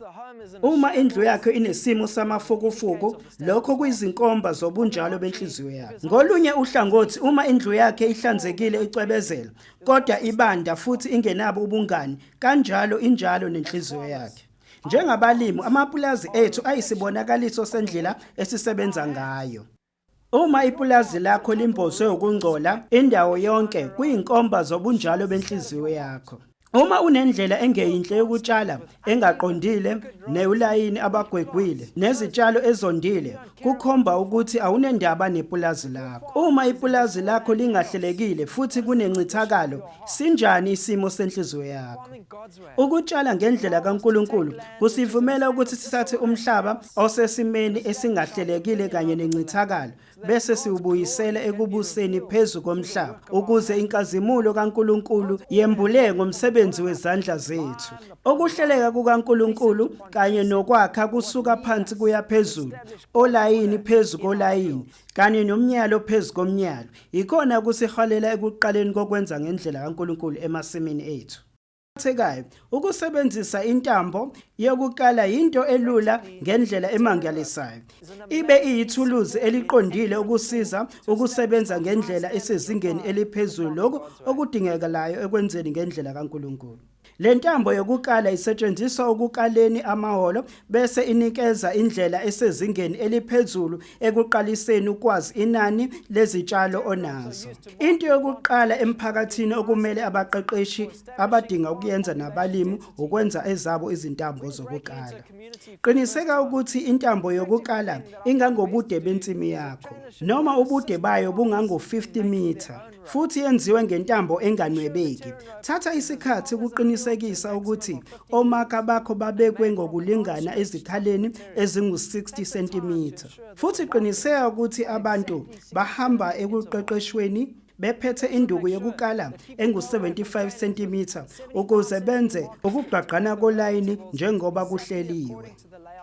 Uma indlu yakhe inesimo samafukufuku, lokho kuyizinkomba zobunjalo benhliziyo yakhe. Ngolunye uhlangothi, uma indlu yakhe ihlanzekile icwebezela, kodwa ibanda futhi ingenabo ubungani, kanjalo injalo nenhliziyo yakhe. Njengabalimi, amapulazi ethu ayisibonakaliso sendlela esisebenza ngayo. Uma ipulazi lakho limbozwe ukungcola indawo yonke kuyinkomba zobunjalo benhliziyo yakho. Uma unendlela engeyinhle yokutshala engaqondile newulayini abagwegwile nezitshalo ezondile kukhomba ukuthi awunendaba nepulazi lakho. Uma ipulazi lakho lingahlelekile futhi kunencithakalo, sinjani isimo senhliziyo yakho? Ukutshala ngendlela kaNkulunkulu kusivumela ukuthi sithathe umhlaba osesimeni esingahlelekile kanye nencithakalo bese siwubuyisela ekubuseni phezu komhlaba ukuze inkazimulo kaNkulunkulu yembule ngomsebenzi wezandla zethu. Ukuhleleka kukaNkulunkulu kanye nokwakha kusuka phansi kuya phezulu, olayini phezu kolayini, kanye nomnyalo phezu komnyalo, yikona kusiholela ekuqaleni kokwenza ngendlela kaNkulunkulu emasimini ethu. Phathekayo, ukusebenzisa intambo yokukala yinto elula ngendlela emangalisayo. Ibe iyithuluzi eliqondile ukusiza ukusebenza ngendlela esezingeni eliphezulu lokhu okudingekalayo ekwenzeni ngendlela kaNkulunkulu. Le ntambo yokukala isetshenziswa ukukaleni amaholo bese inikeza indlela esezingeni eliphezulu ekuqaliseni ukwazi inani lezitshalo onazo. Into yokuqala emphakathini okumele abaqeqeshi abadinga ukuyenza nabalimi ukwenza ezabo izintambo zokukala. Qiniseka ukuthi intambo yokukala ingangobude bensimi yakho noma ubude bayo bungango-50 mitha futhi yenziwe ngentambo enganwebeki. Thatha isikhathi ukuqinisekisa ukuthi omaka bakho babekwe ngokulingana ezikhaleni ezingu-60 cm. Futhi qiniseka ukuthi abantu bahamba ekuqeqeshweni bephethe induku yokukala engu-75 cm ukuze benze ukugqagqana kolayini njengoba kuhleliwe.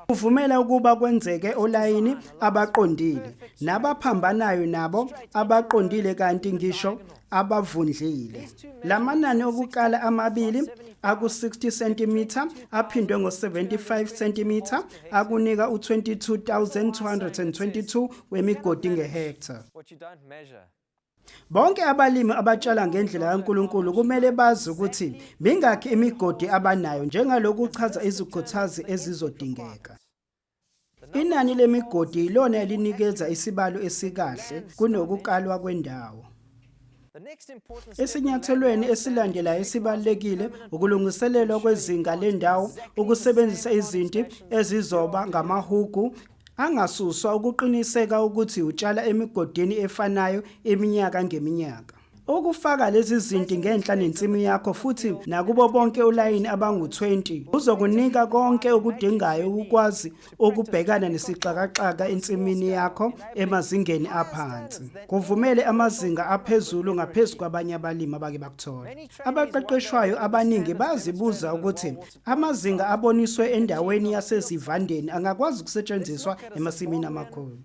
Kuvumela ukuba kwenzeke olayini abaqondile nabaphambanayo nabo abaqondile kanti ngisho abavundlile. Lamanani okukala amabili aku-60 cm aphindwe ngo-75 cm akunika u-22,222 wemigodi ngehektha. Bonke abalimi abatshala ngendlela kaNkulunkulu kumele bazi ukuthi mingakhi imigodi abanayo njengaloku kuchaza izikhuthazi ezizodingeka. Inani lemigodi yilona elinikeza isibalo esikahle kunokukalwa kwendawo. Esinyathelweni esilandelayo esibalulekile ukulungiselelwa kwezinga lendawo ukusebenzisa izinti ezizoba ngamahuku angasuswa ukuqiniseka ukuthi utshala emigodini efanayo iminyaka ngeminyaka. Ukufaka lezi zinti ngenhla nensimu yakho futhi nakubo bonke olayini abangu-20 kuzokunika konke okudingayo ukukwazi ukubhekana nesixakaxaka ensimini yakho emazingeni aphansi. Kuvumele amazinga aphezulu ngaphezu kwabanye abalimi abake bakuthola. Abaqeqeshwayo abaningi bazibuza ukuthi amazinga aboniswe endaweni yasezivandeni angakwazi ukusetshenziswa emasimini amakhulu.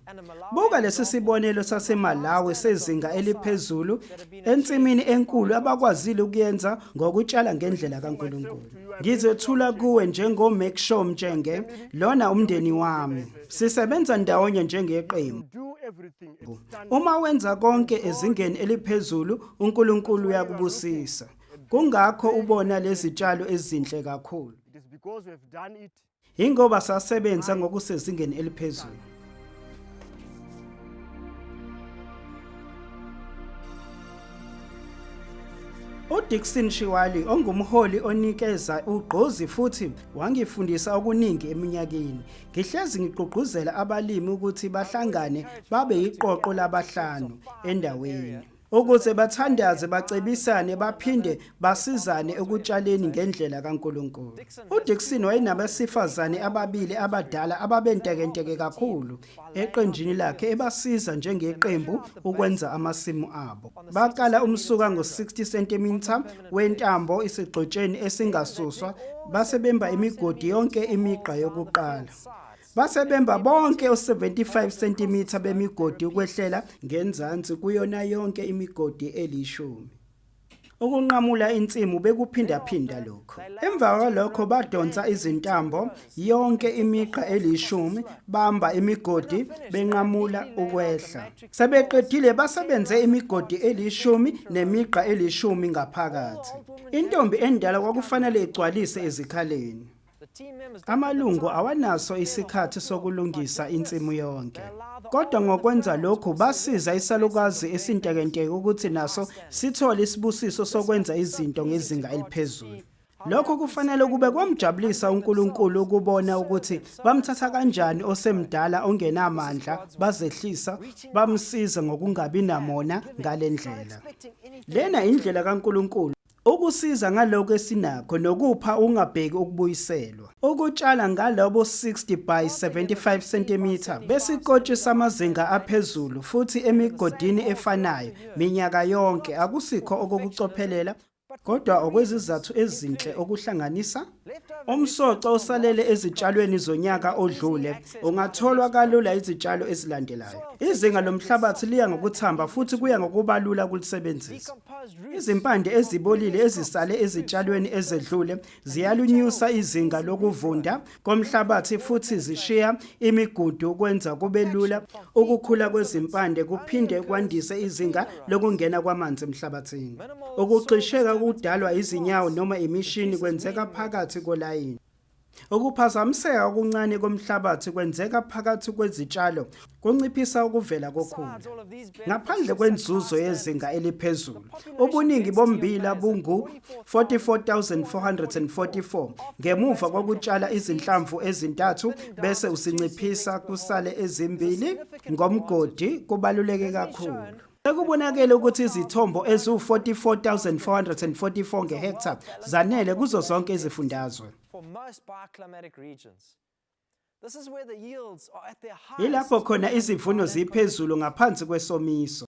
Buka lesi sibonelo saseMalawi sezinga eliphezulu ensimini enkulu abakwazile ukuyenza ngokutshala ngendlela kaNkulunkulu. Ngizethula kuwe njengo-Make Sure Mtshenge, lona umndeni wami. Sisebenza ndawonye njengeqembu. Uma wenza konke ezingeni eliphezulu, uNkulunkulu uyakubusisa. Kungakho ubona lezitshalo ezinhle kakhulu. Yingoba sasebenza ngokusezingeni eliphezulu. UDickson Shiwali ongumholi onikeza ugqozi futhi wangifundisa okuningi eminyakeni. Ngihlezi ngigqugquzela abalimi ukuthi bahlangane babe yiqoqo labahlanu endaweni. Ukuze bathandaze, bacebisane baphinde basizane ekutshaleni ngendlela kaNkulunkulu. UDixon wayenabesifazane ababili abadala ababentekenteke kakhulu eqenjini lakhe ebasiza njengeqembu ukwenza amasimu abo. Bakala umsuka ngo-60 cm wentambo isigxotsheni esingasuswa base bemba imigodi yonke imigqa yokuqala. Base bemba bonke o-75 cm bemigodi ukwehlela ngenzansi kuyona yonke imigodi elishumi. Ukunqamula insimu bekuphindaphinda lokhu. Emva kwalokho badonsa izintambo yonke imigqa elishumi bamba imigodi benqamula ukwehla. Sebeqedile basebenze imigodi elishumi nemigqa elishumi ngaphakathi. Intombi endala kwakufanele igcwalise ezikhaleni. Amalungu awanaso isikhathi sokulungisa insimu yonke. Kodwa ngokwenza lokhu basiza isalukazi esintekenteke ukuthi naso sithole isibusiso sokwenza izinto ngezinga eliphezulu. Lokho kufanele kube kwamjabulisa uNkulunkulu ukubona ukuthi bamthatha kanjani osemdala ongenamandla bazehlisa bamsiza ngokungabi namona ngale ndlela. Lena indlela kaNkulunkulu Ukusiza ngalokho esinakho nokupha ungabheki ukubuyiselwa. Ukutshala ngalobo 60 by 75 cm besikotshi samazinga aphezulu futhi emigodini efanayo minyaka yonke akusikho okokucophelela kodwa okwezizathu ezinhle okuhlanganisa Umsoco osalele ezitshalweni zonyaka odlule ungatholwa kalula izitshalo ezilandelayo. Izinga lomhlabathi liya ngokuthamba futhi kuya ngokuba lula ukulisebenzisa. Izimpande ezibolile ezisale ezitshalweni ezedlule ziyalunyusa izinga lokuvunda komhlabathi futhi zishiya imigudu ukwenza kube lula ukukhula kwezimpande kuphinde kwandise izinga lokungena kwamanzi emhlabathini. Ukugxisheka okudalwa izinyawo noma imishini kwenzeka phakathi kolayini. Ukuphazamiseka okuncane komhlabathi kwenzeka phakathi kwezitshalo kunciphisa ukuvela kokhula. Ngaphandle kwenzuzo yezinga eliphezulu, ubuningi bommbila bungu-44,444 ngemuva kokutshala izinhlamvu ezintathu bese usinciphisa kusale ezimbili ngomgodi kubaluleke kakhulu. Sekubonakele ukuthi izithombo eziwu-44,444 ngehektha zanele kuzo zonke izifundazwe. Yilapho khona izivuno ziphezulu ngaphansi kwesomiso.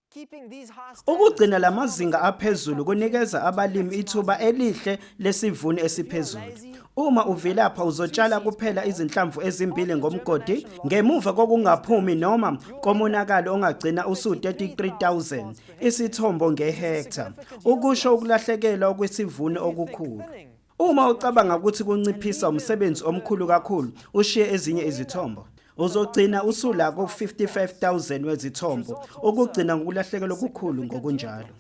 Ukugcina la mazinga aphezulu kunikeza abalimi ithuba elihle lesivuno esiphezulu. Uma uvilapha uzotshala kuphela izinhlamvu ezimbili ngomgodi ngemuva kokungaphumi noma komonakalo ongagcina usu-33,000 isithombo ngehektha, ukusho ukulahlekelwa kwesivuno okukhulu. Uma ucabanga ukuthi kunciphisa umsebenzi omkhulu kakhulu ushiye ezinye izithombo, uzogcina usula ku-55,000 wezithombo, ukugcina ngokulahlekelwa okukhulu ngokunjalo.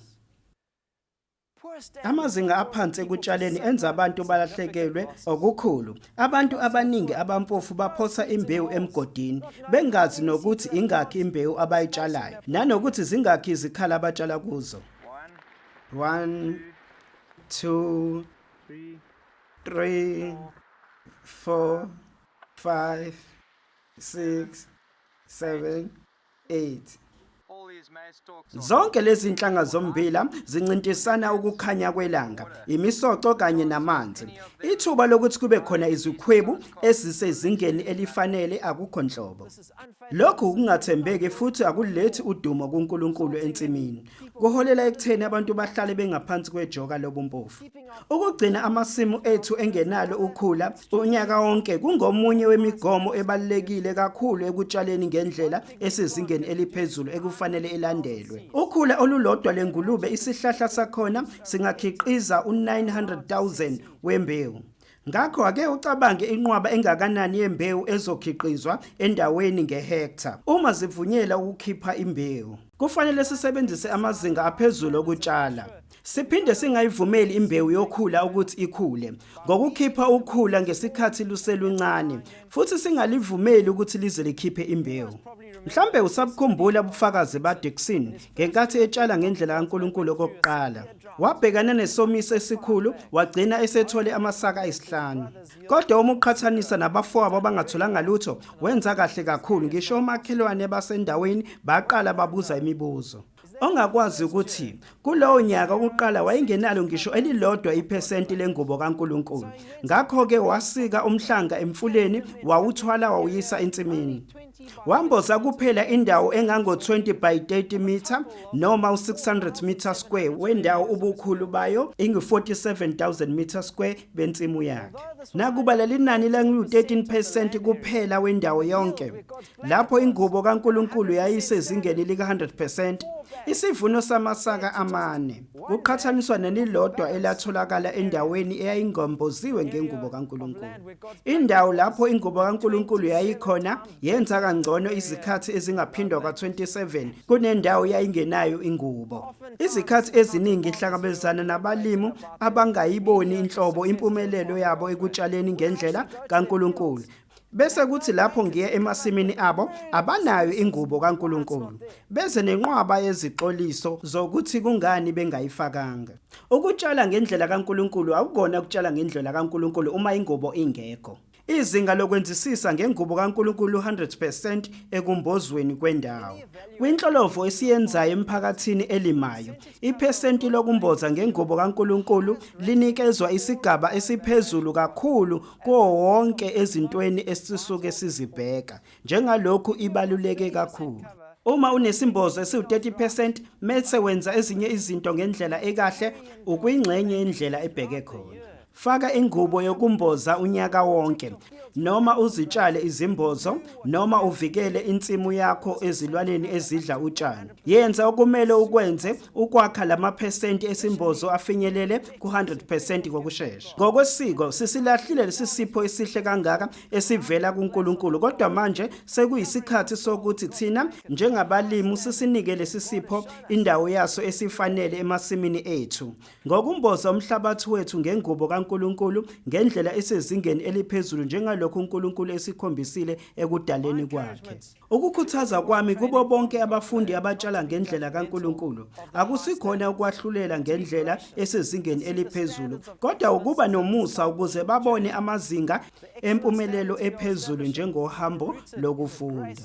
Amazinga aphansi ekutshaleni enza abantu balahlekelwe okukhulu. Abantu abaningi abampofu baphosa imbewu emgodini bengazi nokuthi ingakhi imbewu abayitshalayo nanokuthi zingakhi izikhala abatshala kuzo. 1 2 3 4 5 6 7 8. Zonke lezi nhlanga zommbila zincintisana ukukhanya kwelanga, imisoco kanye namanzi. Ithuba lokuthi kube khona izikhwebu ezisezingeni elifanele akukho nhlobo. Lokhu ukungathembeki futhi akulethi udumo kuNkulunkulu ensimini. Kuholela ekutheni abantu bahlale bengaphansi kwejoka lobumpofu. Ukugcina amasimu ethu engenalo ukhula unyaka wonke kungomunye wemigomo ebalulekile kakhulu ekutshaleni ngendlela esezingeni eliphezulu ekufanele ilandelwe. Ukhula olulodwa lwengulube isihlahla sakhona singakhiqiza u-900,000 wembewu. Ngakho ake ucabange inqwaba engakanani yembewu ezokhiqizwa endaweni ngehektha uma zivunyelwa ukukhipha imbewu. Kufanele sisebenzise amazinga aphezulu okutshala. Siphinde singayivumeli imbewu yokhula ukuthi ikhule ngokukhipha ukhula ngesikhathi luseluncane futhi singalivumeli ukuthi lize likhiphe imbewu. Mhlambe usabukhumbula ubufakazi baDixon ngenkathi etshala ngendlela kaNkulunkulu okokuqala. Wabhekana nesomiso esikhulu wagcina esethole amasaka ayisihlanu. Kodwa uma uqhathanisa nabafowabo abangatholanga lutho, wenza kahle kakhulu ngisho omakhelwane basendaweni baqala babuza imibuzo. Ongakwazi ukuthi kulowo nyaka wokuqala wayengenalo ngisho elilodwa iphesenti lengubo kaNkulunkulu. Ngakho-ke wasika umhlanga emfuleni wawuthwala wawuyisa ensimini. Wamboza kuphela indawo engango-20 by 30 meter noma u-600 meter square wendawo ubukhulu bayo ingu-47,000 meter square bensimu yakhe. Nakuba leli nani langu-13% kuphela wendawo yonke, lapho ingubo kaNkulunkulu yayisezingeni lika-100%, isivuno samasaka amane kuqhathaniswa nelilodwa elatholakala endaweni eyayingomboziwe ngengubo kaNkulunkulu. Indawo lapho ingubo kaNkulunkulu yayikhona yenza kangcono izikhathi ezingaphindwa ka-27 kunendawo yayingenayo ingubo. Izikhathi eziningi ihlangabezana nabalimu abangayiboni inhlobo impumelelo yabo ekutshaleni ngendlela kaNkulunkulu. Bese kuthi lapho ngiye emasimini abo abanayo ingubo kaNkulunkulu. Beze nenqwaba yezixoliso zokuthi kungani bengayifakanga. Ukutshala ngendlela kaNkulunkulu akukona ukutshala ngendlela kaNkulunkulu uma ingubo ingekho. Izinga lokwenzisisa ngengubo kaNkulunkulu 100% ekumbozweni kwendawo. Kwinhlolovo esiyenzayo emphakathini elimayo, iphesenti lokumboza ngengubo kaNkulunkulu linikezwa isigaba esiphezulu kakhulu kuwo wonke ezintweni esisuke sizibheka, njengalokhu ibaluleke kakhulu. Uma unesimbozo esiwu-30% mese wenza ezinye izinto ngendlela ekahle, ukwingxenye yendlela ebheke khona. Faka ingubo yokumboza unyaka wonke noma uzitshale izimbozo noma uvikele insimu yakho ezilwaneni ezidla utshani. Yenza okumele ukwenze ukwakha lamaphesenti esimbozo afinyelele ku-100% ngokushesha. Ngokwesiko sisilahlile lesi sipho esihle kangaka esivela kuNkulunkulu kodwa manje sekuyisikhathi sokuthi thina njengabalimu sisinike lesi sipho indawo yaso esifanele emasimini ethu. Ngokumboza umhlabathi wethu ngengubo kaNkulunkulu ngendlela esezingeni eliphezulu njengalokhu uNkulunkulu esikhombisile ekudaleni kwakhe. Ukukhuthaza kwami kubo bonke abafundi abatshala ngendlela kaNkulunkulu akusikhona ukwahlulela ngendlela esezingeni eliphezulu kodwa ukuba nomusa ukuze babone amazinga empumelelo ephezulu njengohambo lokufunda.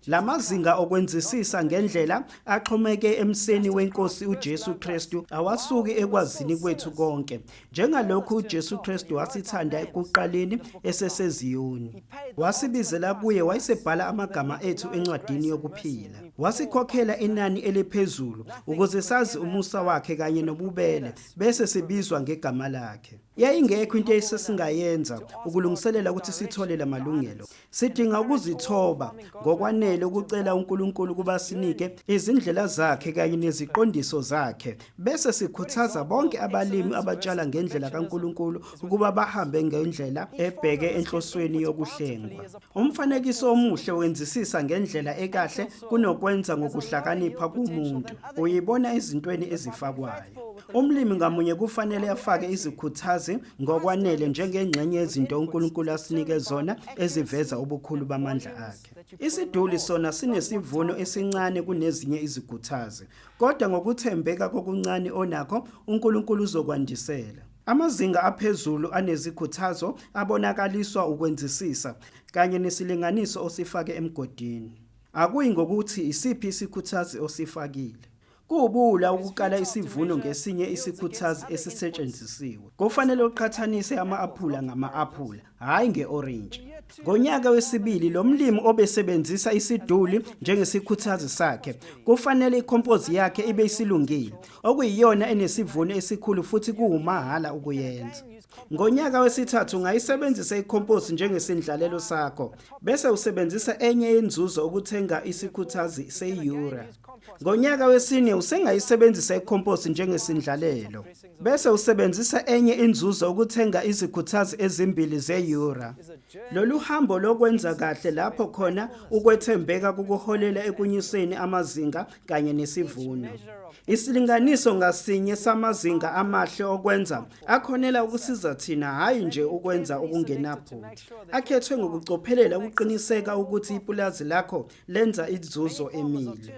Lamazinga okwenzisisa ngendlela axhomeke emseni weNkosi uJesu Kristu awasuki ekwazini kwethu konke, njengalokhu uJesu Kristu wasithanda ekuqaleni eseseZiyoni. Wasibizela kuye wayesebhala amagama ethu encwadini yokuphila. Wasikhokhela inani eliphezulu ukuze sazi umusa wakhe kanye nobubele bese sibizwa ngegama lakhe. Yayingekho into esesingayenza ukulungiselela ukuthi sithole lamalungelo. Sidinga ukuzithoba ngokwanele ukucela uNkulunkulu ukuba sinike izindlela zakhe kanye neziqondiso zakhe, bese sikhuthaza bonke abalimi abatshala ngendlela kaNkulunkulu ukuba bahambe ngendlela ebheke enhlosweni yokuhlengwa. Umfanekiso omuhle wenzisisa ngendlela ekahle kunokwenza ngokuhlakanipha komuntu. Uyibona ezintweni ezifakwayo. Umlimi ngamunye kufanele afake izikhuthazi ngokwanele njengengxenye yezinto uNkulunkulu asinike zona eziveza ubukhulu bamandla akhe. Isiduli sona sinesivuno esincane kunezinye izikhuthazi, kodwa ngokuthembeka kokuncane onakho, uNkulunkulu uzokwandisela. Amazinga aphezulu anezikhuthazo abonakaliswa ukwenzisisa kanye nesilinganiso osifake emgodini. Akuyi ngokuthi isiphi isikhuthazi osifakile. Kuwubuwula ukukala isivuno ngesinye isikhuthazi esisetshenzisiwe. Kufanele uqhathanise ama-aphula ngama-aphula, hhayi nge-orintshi. Ngonyaka wesibili lo mlimi obesebenzisa isiduli njengesikhuthazi sakhe, kufanele ikhompozi yakhe ibe isilungile, okuyiyona enesivuno esikhulu futhi kuwumahhala ukuyenza. Ngonyaka wesithathu ungayisebenzisa ikhomposi njengesendlalelo sakho, bese usebenzisa enye yenzuzo ukuthenga isikhuthazi se-urea. Ngonyaka wesine usengayisebenzisa ikhomposi njengesindlalelo, bese usebenzisa enye inzuzo ukuthenga izikhuthazi ezimbili ze-urea. Lolu hambo lokwenza kahle lapho khona ukwethembeka kukuholela ekunyuseni amazinga kanye nesivuno. Isilinganiso ngasinye samazinga amahle okwenza akhonela ukusiza thina hhayi nje ukwenza okungenaphutha. Akhethwe ngokucophelela ukuqiniseka ukuthi ipulazi lakho lenza inzuzo emile.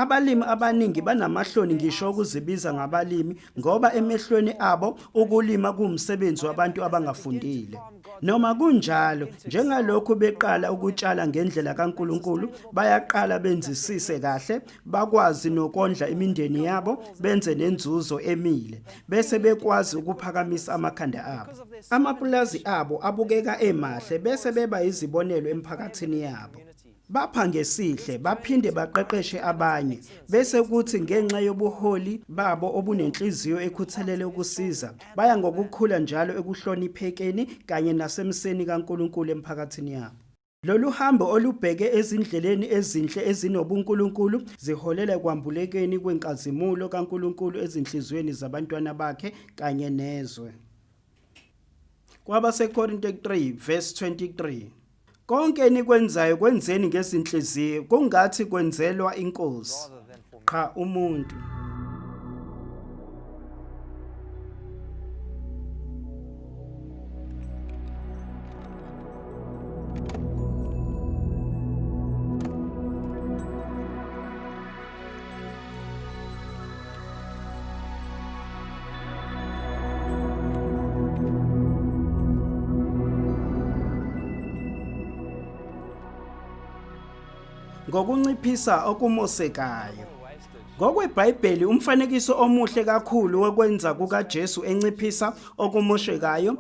Abalimi abaningi banamahloni ngisho ukuzibiza ngabalimi ngoba emehlweni abo ukulima kuwumsebenzi wabantu abangafundile. Noma kunjalo, njengalokhu beqala ukutshala ngendlela kaNkulunkulu, bayaqala benzisise kahle, bakwazi nokondla imindeni yabo, benze nenzuzo emile, bese bekwazi ukuphakamisa amakhanda abo. Amapulazi abo abukeka emahle bese beba yizibonelo emphakathini yabo. Bapha ngesihle baphinde baqeqeshe abanye bese kuthi ngenxa yobuholi babo obunenhliziyo ekhuthalele ukusiza baya ngokukhula njalo ekuhloniphekeni kanye nasemseni kaNkulunkulu emphakathini yabo. Lolu hambo olubheke ezindleleni ezinhle ezinobuNkulunkulu ziholela ekwambulekeni kwenkazimulo kaNkulunkulu ezinhliziyweni zabantwana bakhe kanye nezwe. KwabaseKorinte 3 verse 23 Konke enikwenzayo kwenzeni ngezinhliziyo kungathi kwenzelwa inkosi qha umuntu. Ngokunciphisa okumosekayo. NgokweBhayibheli umfanekiso omuhle kakhulu wokwenza kukaJesu enciphisa okumoshekayo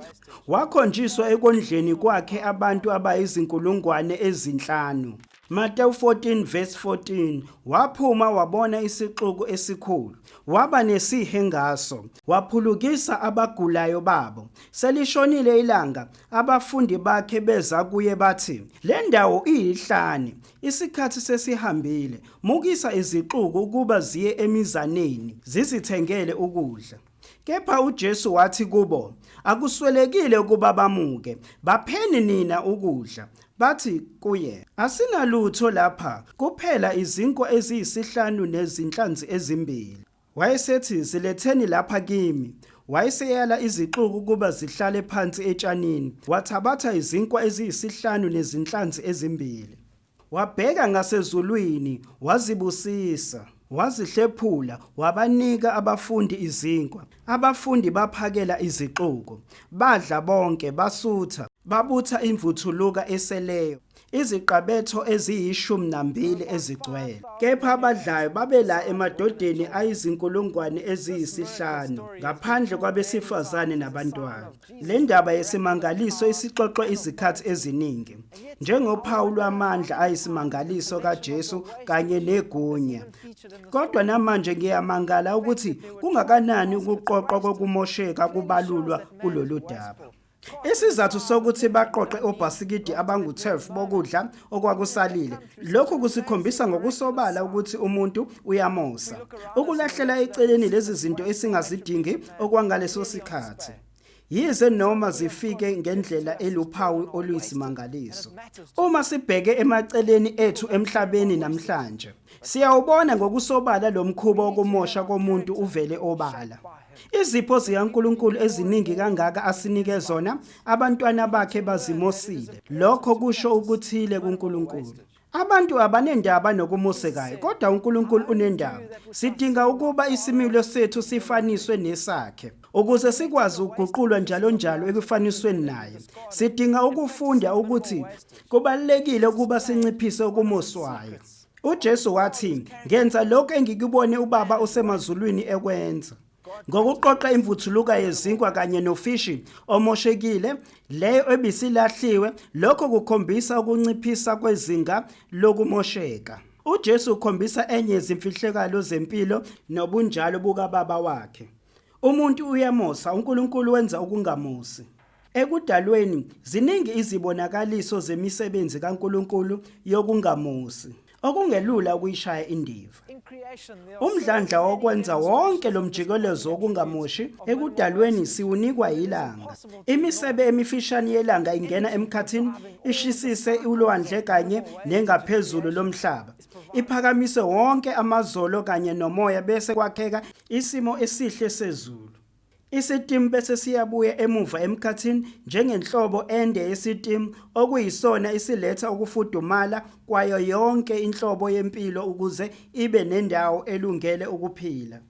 wakhonjiswa ekondleni kwakhe abantu abayizinkulungwane ezinhlanu. Mateyu 14 verse 14 Waphuma wabona isixuku esikhulu, waba nesihe ngaso, waphulukisa abagulayo babo. Selishonile ilanga, abafundi bakhe beza kuye bathi, Le ndawo iyihlane, isikhathi sesihambile, mukisa izixuku ukuba ziye emizaneni, zizithengele ukudla. Kepha uJesu wathi kubo, Akuswelekile ukuba bamuke, bapheni nina ukudla. Bathi kuye, Asinalutho lapha, kuphela izinkwa eziyisihlanu nezinhlanzi ezimbili. Wayesethi, Ziletheni lapha kimi. Wayeseyala izixuku ukuba zihlale phansi etshanini. Wathabatha izinkwa eziyisihlanu nezinhlanzi ezimbili. Wabheka ngasezulwini, wazibusisa, wazihlephula, wabanika abafundi izinkwa. Abafundi baphakela izixuku. Badla bonke, basutha, babutha imvuthuluka eseleyo, iziqabetho eziyishumi nambili ezigcwele. Kepha abadlayo babela emadodeni ayizinkulungwane eziyisihlanu, ngaphandle kwabesifazane nabantwana. Le ndaba yesimangaliso isixoxwe izikhathi eziningi njengophawu lwamandla ayisimangaliso kaJesu kanye negunya. Kodwa namanje ngiyamangala ukuthi kungakanani ukuqoqwa kokumosheka kubalulwa kulolu daba. Isizathu sokuthi baqoqe obhasikidi abangu-12 bokudla okwakusalile, lokhu kusikhombisa ngokusobala ukuthi umuntu uyamosa. Ukulahlela eceleni lezi zinto esingazidingi okwangaleso sikhathi. Yize noma zifike ngendlela eluphawu oluyisimangaliso. Uma sibheke emaceleni ethu emhlabeni namhlanje, siyawubona ngokusobala lo mkhuba wokumosha komuntu uvele obala. Izipho zikaNkulunkulu eziningi kangaka asinike zona, abantwana bakhe bazimosile. Lokho kusho ukuthile kuNkulunkulu. Abantu abanendaba nokumosekayo, kodwa uNkulunkulu unendaba. Sidinga ukuba isimilo sethu sifaniswe nesakhe ukuze sikwazi ukuguqulwa njalo njalo ekufanisweni naye. Sidinga ukufunda ukuthi kubalulekile ukuba sinciphise okumoswayo. UJesu wathi, "Ngenza lokho engikubone uBaba osemazulwini ekwenza." Ngokuqoqa imvuthuluka yezinkwa kanye nofishi omoshekile leyo ebisilahliwe, lokho kukhombisa ukunciphisa kwezinga lokumosheka. UJesu ukhombisa enye yezimfihlakalo zempilo nobunjalo bukaBaba wakhe. Umuntu uyamosa, uNkulunkulu wenza ukungamosi. Ekudalweni, ziningi izibonakaliso zemisebenzi kaNkulunkulu yokungamosi, okungelula ukuyishaya indiva. Umdlandla wokwenza wonke lo mjikelezo wokungamoshi ekudalweni siwunikwa yilanga. Imisebe emifishane yelanga ingena emkhathini ishisise ulwandle kanye nengaphezulu lomhlaba, iphakamise wonke amazolo kanye nomoya bese kwakheka isimo esihle sezulu. Isitimu bese siyabuya emuva emkhathini njengenhlobo ende yesitimu okuyisona esiletha ukufudumala kwayo yonke inhlobo yempilo ukuze ibe nendawo elungele ukuphila.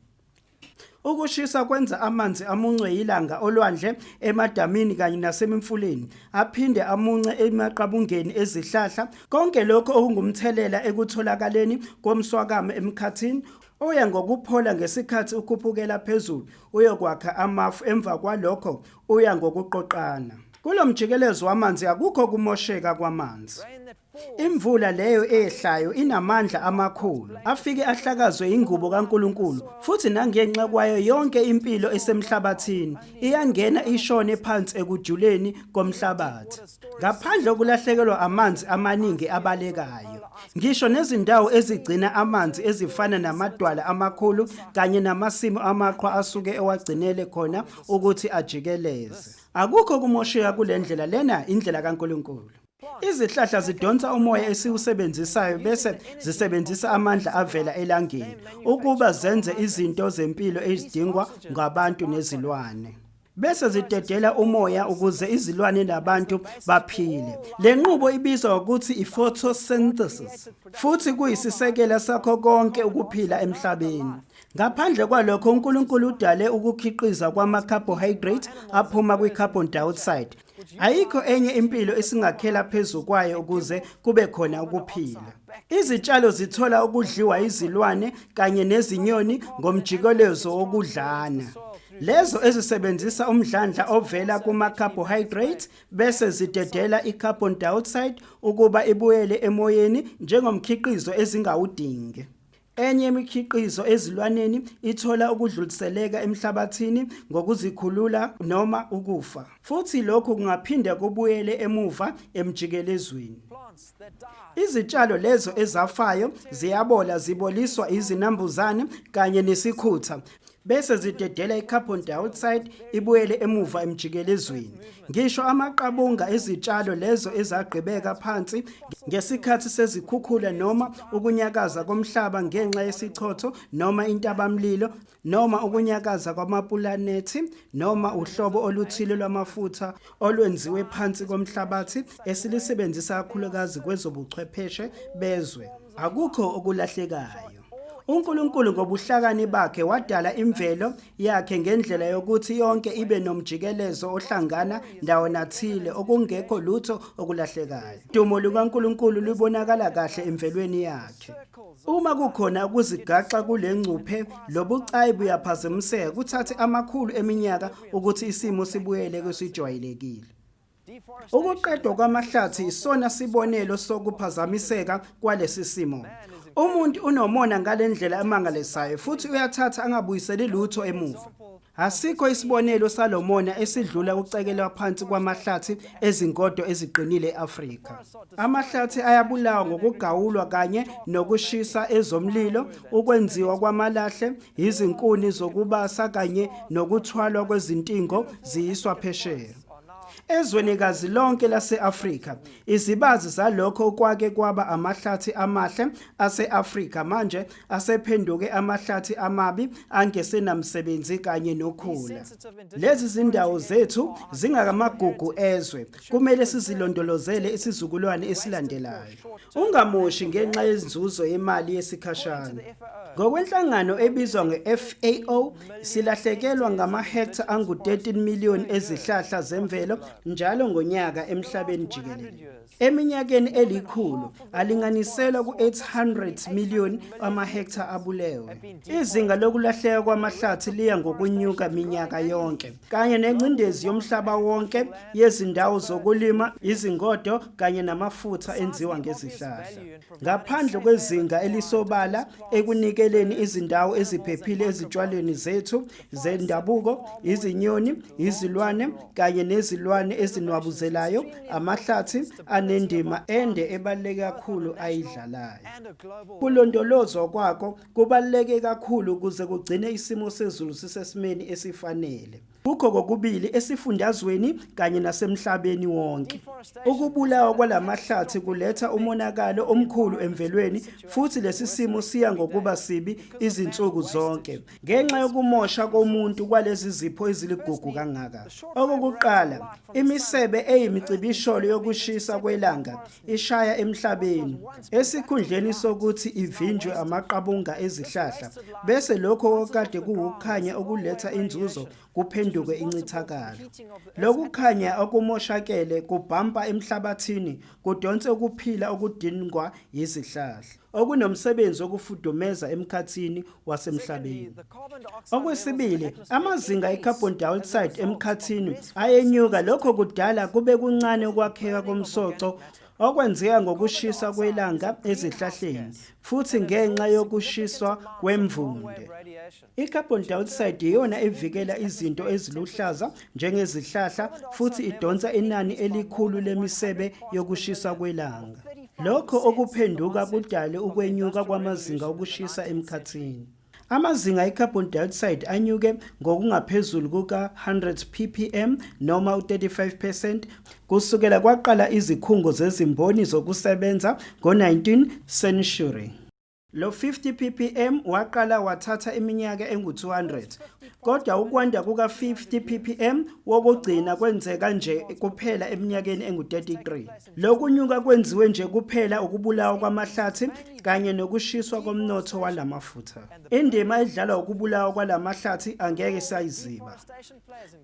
Ukushisa kwenza amanzi amuncwe yilanga olwandle, emadamini kanye nasemimfuleni, aphinde amunce emaqabungeni ezihlahla, konke lokhu okungumthelela ekutholakaleni komswakama emkhathini oya ngokuphola ngesikhathi ukhuphukela phezulu uyokwakha amafu emva kwalokho uya ngokuqoqana. Kulo mjikelezo wamanzi akukho kumosheka kwamanzi. Imvula leyo eyehlayo inamandla amakhulu, afike ahlakazwe ingubo kaNkulunkulu, futhi nangenxa kwayo yonke impilo esemhlabathini iyangena ishone phansi ekujuleni komhlabathi. Ngaphandle kokulahlekelwa amanzi amaningi abalekayo, ngisho nezindawo ezigcina amanzi ezifana namadwala amakhulu kanye namasimu amaqhwa asuke ewagcinele khona ukuthi ajikeleze. Akukho kumosheka kule ndlela, lena indlela kaNkulunkulu. Izihlahla zidonsa umoya esiwusebenzisayo bese zisebenzisa amandla avela elangeni ukuba zenze izinto zempilo ezidingwa ngabantu nezilwane. Bese zidedela umoya ukuze izilwane nabantu baphile. Le nqubo ibizwa ngokuthi i-photosynthesis futhi kuyisisekelo sakho konke ukuphila emhlabeni. Ngaphandle kwalokho uNkulunkulu udale ukukhiqiza kwama-carbohydrate aphuma kwi-carbon dioxide. Ayikho enye impilo esingakhela phezu kwayo ukuze kube khona ukuphila. Izitshalo zithola ukudliwa izilwane kanye nezinyoni ngomjikelezo wokudlana. Lezo ezisebenzisa umdlandla ovela kuma-carbohydrates bese zidedela i-carbon dioxide ukuba ibuyele emoyeni njengomkhiqizo ezingawudingi. Enye yemikhiqizo ezilwaneni ithola ukudluliseleka emhlabathini ngokuzikhulula noma ukufa, futhi lokhu kungaphinde kubuyele emuva emjikelezweni. Izitshalo lezo ezafayo ziyabola ziboliswa izinambuzane kanye nesikhutha bese zidedela i-carbon dioxide ibuyele emuva emjikelezweni. Ngisho amaqabunga ezitshalo lezo ezagqibeka phansi ngesikhathi sezikhukhula noma ukunyakaza komhlaba ngenxa yesichotho noma intabamlilo noma ukunyakaza kwamapulanethi noma uhlobo oluthile lwamafutha olwenziwe phansi komhlabathi esilisebenzisa kakhulukazi kwezobuchwepheshe bezwe. Akukho okulahlekayo. UNkulunkulu ngobuhlakani bakhe wadala imvelo yakhe ngendlela yokuthi yonke ibe nomjikelezo ohlangana ndawonathile okungekho lutho okulahlekayo. Udumo lukaNkulunkulu lubonakala kahle emvelweni yakhe. Uma kukhona ukuzigaxa kule ngcuphe, lobucayi buyaphazamiseka kuthathe amakhulu eminyaka ukuthi isimo sibuyele kwesijwayelekile. Ukuqedwa kwamahlathi isona sibonelo sokuphazamiseka kwalesi simo. Umuntu unomona ngale ndlela emangalisayo futhi uyathatha angabuyiseli lutho emuva. Asikho isibonelo salo mona esidlula ukucekelwa phansi kwamahlathi ezingodo eziqinile e-Afrika. Amahlathi ayabulawa ngokugawulwa kanye nokushisa ezomlilo, ukwenziwa kwamalahle, izinkuni zokubasa kanye nokuthwalwa kwezintingo ziyiswa phesheya. Ezwenikazi lonke lase-Afrika, izibazi zalokho okwake kwaba amahlathi amahle ase-Afrika manje asephenduke amahlathi amabi angesenamsebenzi kanye nokhula. Lezi zindawo zethu zingakamagugu ezwe, kumele sizilondolozele isizukulwane esilandelayo. Ungamoshi ngenxa yenzuzo yemali yesikhashana. Ngokwenhlangano ebizwa nge-FAO, silahlekelwa ngamahektha angu-13 million ezihlahla zemvelo njalo ngonyaka emhlabeni jikelele. Eminyakeni elikhulu, alinganiselwa ku-800 million amahektha abulewe. Izinga lokulahleka kwamahlathi liya ngokunyuka minyaka yonke, kanye nengcindezi yomhlaba wonke yezindawo zokulima, izingodo kanye namafutha enziwa ngezihlahla. Ngaphandle kwezinga elisobala ekunikeleni izindawo eziphephile ezitshwalweni zethu zendabuko, izinyoni, izilwane kanye nezilwane ezinwabuzelayo, amahlathi anendima ende ebaluleke kakhulu ayidlalayo. Kulondolozwa kwako kubaluleke kakhulu ukuze kugcine isimo sezulu sisesimeni esifanele. Kukho kokubili esifundazweni kanye nasemhlabeni wonke. Ukubulawa kwalamahlathi kuletha umonakalo omkhulu emvelweni futhi lesi simo siya ngokuba sibi izinsuku zonke ngenxa yokumosha komuntu kwalezi zipho eziligugu kangaka. Okokuqala, imisebe eyimicibisholo yokushisa kwelanga ishaya emhlabeni esikhundleni sokuthi ivinjwe amaqabunga ezihlahla bese lokho okade kuwukukhanya okuletha inzuzo kuphenduke incithakalo. Lokukhanya okumoshakele kubhampa emhlabathini kudonse ukuphila okudingwa yizihlahla okunomsebenzi wokufudumeza emkhathini wasemhlabeni. Okwesibili, amazinga e-carbon dioxide emkhathini ayenyuka lokho kudala kube kuncane ukwakheka komsoco okwenzeka ngokushisa kwelanga ezihlahleni futhi ngenxa yokushiswa kwemvunde. I-carbon dioxide iyona evikela izinto eziluhlaza njengezihlahla futhi idonsa inani elikhulu lemisebe yokushisa kwelanga. Lokho okuphenduka kudale ukwenyuka kwamazinga okushisa emkhathini. Amazinga e-carbon dioxide anyuke ngokungaphezulu kuka-100 ppm noma u-35 percent kusukela kwaqala izikhungo zezimboni zokusebenza ngo-19 century. Lo 50 ppm waqala wathatha iminyaka engu-200, kodwa ukwanda kuka-50 ppm wokugcina kwenzeka nje kuphela eminyakeni engu-33. Lokunyuka kwenziwe nje kuphela ukubulawa kwamahlathi kanye nokushiswa komnotho walamafutha. Indima edlalwa ukubulawa kwalamahlathi angeke sayiziba.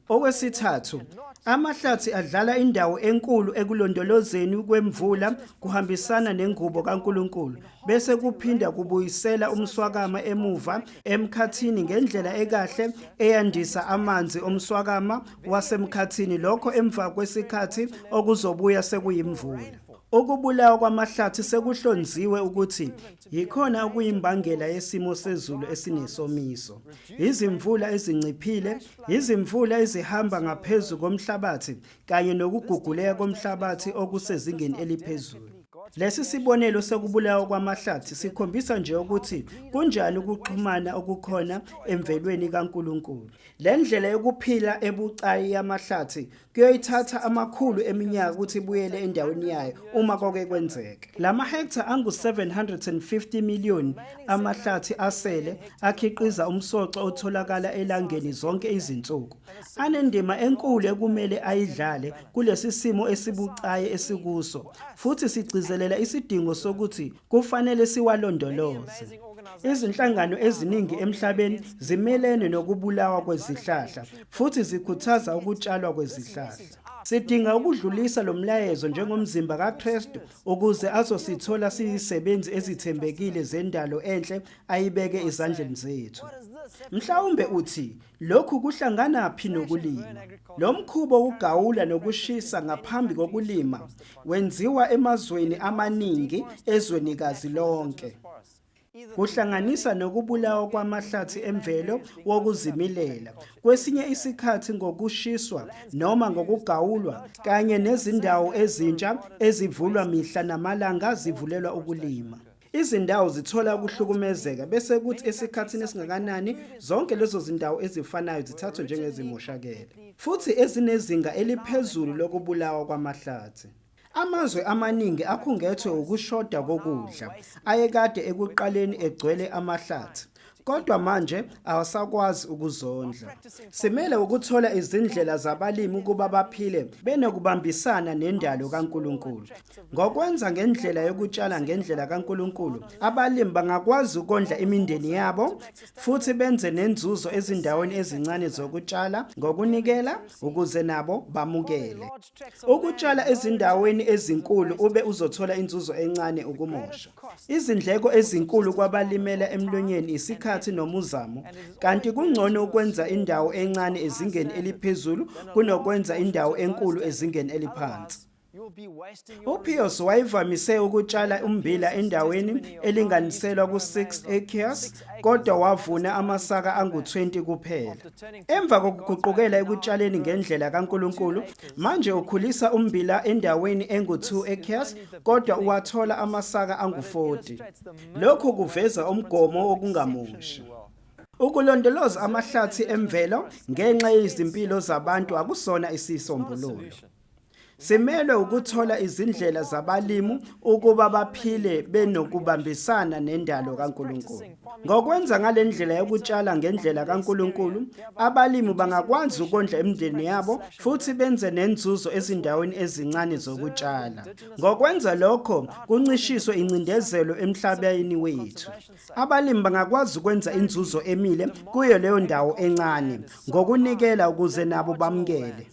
Okwesithathu, amahlathi adlala indawo enkulu ekulondolozeni kwemvula kuhambisana nengubo kaNkulunkulu bese kuphinda kubuyisela umswakama emuva emkhathini ngendlela ekahle eyandisa amanzi omswakama wasemkhathini lokho emva kwesikhathi okuzobuya sekuyimvula. Ukubulawa kwamahlathi sekuhlonziwe ukuthi yikhona okuyimbangela yesimo sezulu esinesomiso. Izimvula ezinciphile, izimvula ezihamba ngaphezu komhlabathi kanye nokuguguleka komhlabathi okusezingeni eliphezulu. Lesi sibonelo sokubulawa kwamahlathi sikhombisa nje ukuthi kunjani ukuxhumana okukhona emvelweni kaNkulunkulu. Le ndlela yokuphila ebucayi yamahlathi Kuyoyithatha amakhulu eminyaka ukuthi ibuyele endaweni yayo uma koke kwenzeka. La mahektha angu-750 miliyoni amahlathi asele akhiqiza umsoco otholakala elangeni zonke izinsuku. Anendima enkulu ekumele ayidlale kulesi simo esibucayi esikuso futhi sigcizelela isidingo sokuthi kufanele siwalondoloze. Izinhlangano eziningi emhlabeni zimelene nokubulawa kwezihlahla futhi zikhuthaza ukutshalwa kwezihlahla. Sidinga ukudlulisa lo mlayezo njengomzimba kaKristu ukuze azosithola siyisebenzi ezithembekile zendalo enhle ayibeke ezandleni zethu. Mhlawumbe uthi lokhu kuhlanganaphi nokulima? Lo mkhuba wokugawula nokushisa ngaphambi kokulima wenziwa emazweni amaningi ezwenikazi lonke. Kuhlanganisa nokubulawa kwamahlathi emvelo wokuzimilela, kwesinye isikhathi ngokushiswa noma ngokugawulwa, kanye nezindawo ezintsha ezivulwa mihla namalanga zivulelwa ukulima. Izindawo zithola ukuhlukumezeka bese kuthi esikhathini esingakanani zonke lezo zindawo ezifanayo zithathwe njengezimoshakele futhi ezinezinga eliphezulu lokubulawa kwamahlathi. Amazwe amaningi akhungethwe ukushoda kokudla ayekade ekuqaleni egcwele amahlathi kodwa manje awasakwazi ukuzondla. Simele ukuthola izindlela zabalimi ukuba baphile benokubambisana nendalo kaNkulunkulu. Ngokwenza ngendlela yokutshala ngendlela kaNkulunkulu, abalimi bangakwazi ukondla imindeni yabo futhi benze nenzuzo ezindaweni ezincane zokutshala ngokunikela ukuze nabo bamukele. Ukutshala ezindaweni ezinkulu ube uzothola inzuzo encane ukumosha. Izindleko ezinkulu kwabalimela emlonyeni isikhathi nomuzamo, kanti kungcono ukwenza indawo encane ezingeni eliphezulu kunokwenza indawo enkulu ezingeni eliphansi. UPius wayevamise ukutshala ummbila endaweni elinganiselwa ku-6 acres kodwa wavuna amasaka angu-20 kuphela. Emva kokuguqukela ekutshaleni ngendlela kaNkulunkulu, manje ukhulisa ummbila endaweni engu-2 acres kodwa uwathola amasaka angu-40. Lokhu kuveza umgomo wokungamoshi. Ukulondoloza amahlathi emvelo ngenxa yezimpilo zabantu akusona isisombululo. Simelwe ukuthola izindlela zabalimu ukuba baphile benokubambisana nendalo kaNkulunkulu. Ngokwenza ngale ndlela yokutshala ngendlela kaNkulunkulu, abalimi bangakwazi ukondla imindeni yabo futhi benze nenzuzo ezindaweni ezincane zokutshala. Ngokwenza lokho, kuncishiswe incindezelo emhlabeni wethu. Abalimi bangakwazi ukwenza inzuzo emile kuyo leyo ndawo encane ngokunikela ukuze nabo bamukele.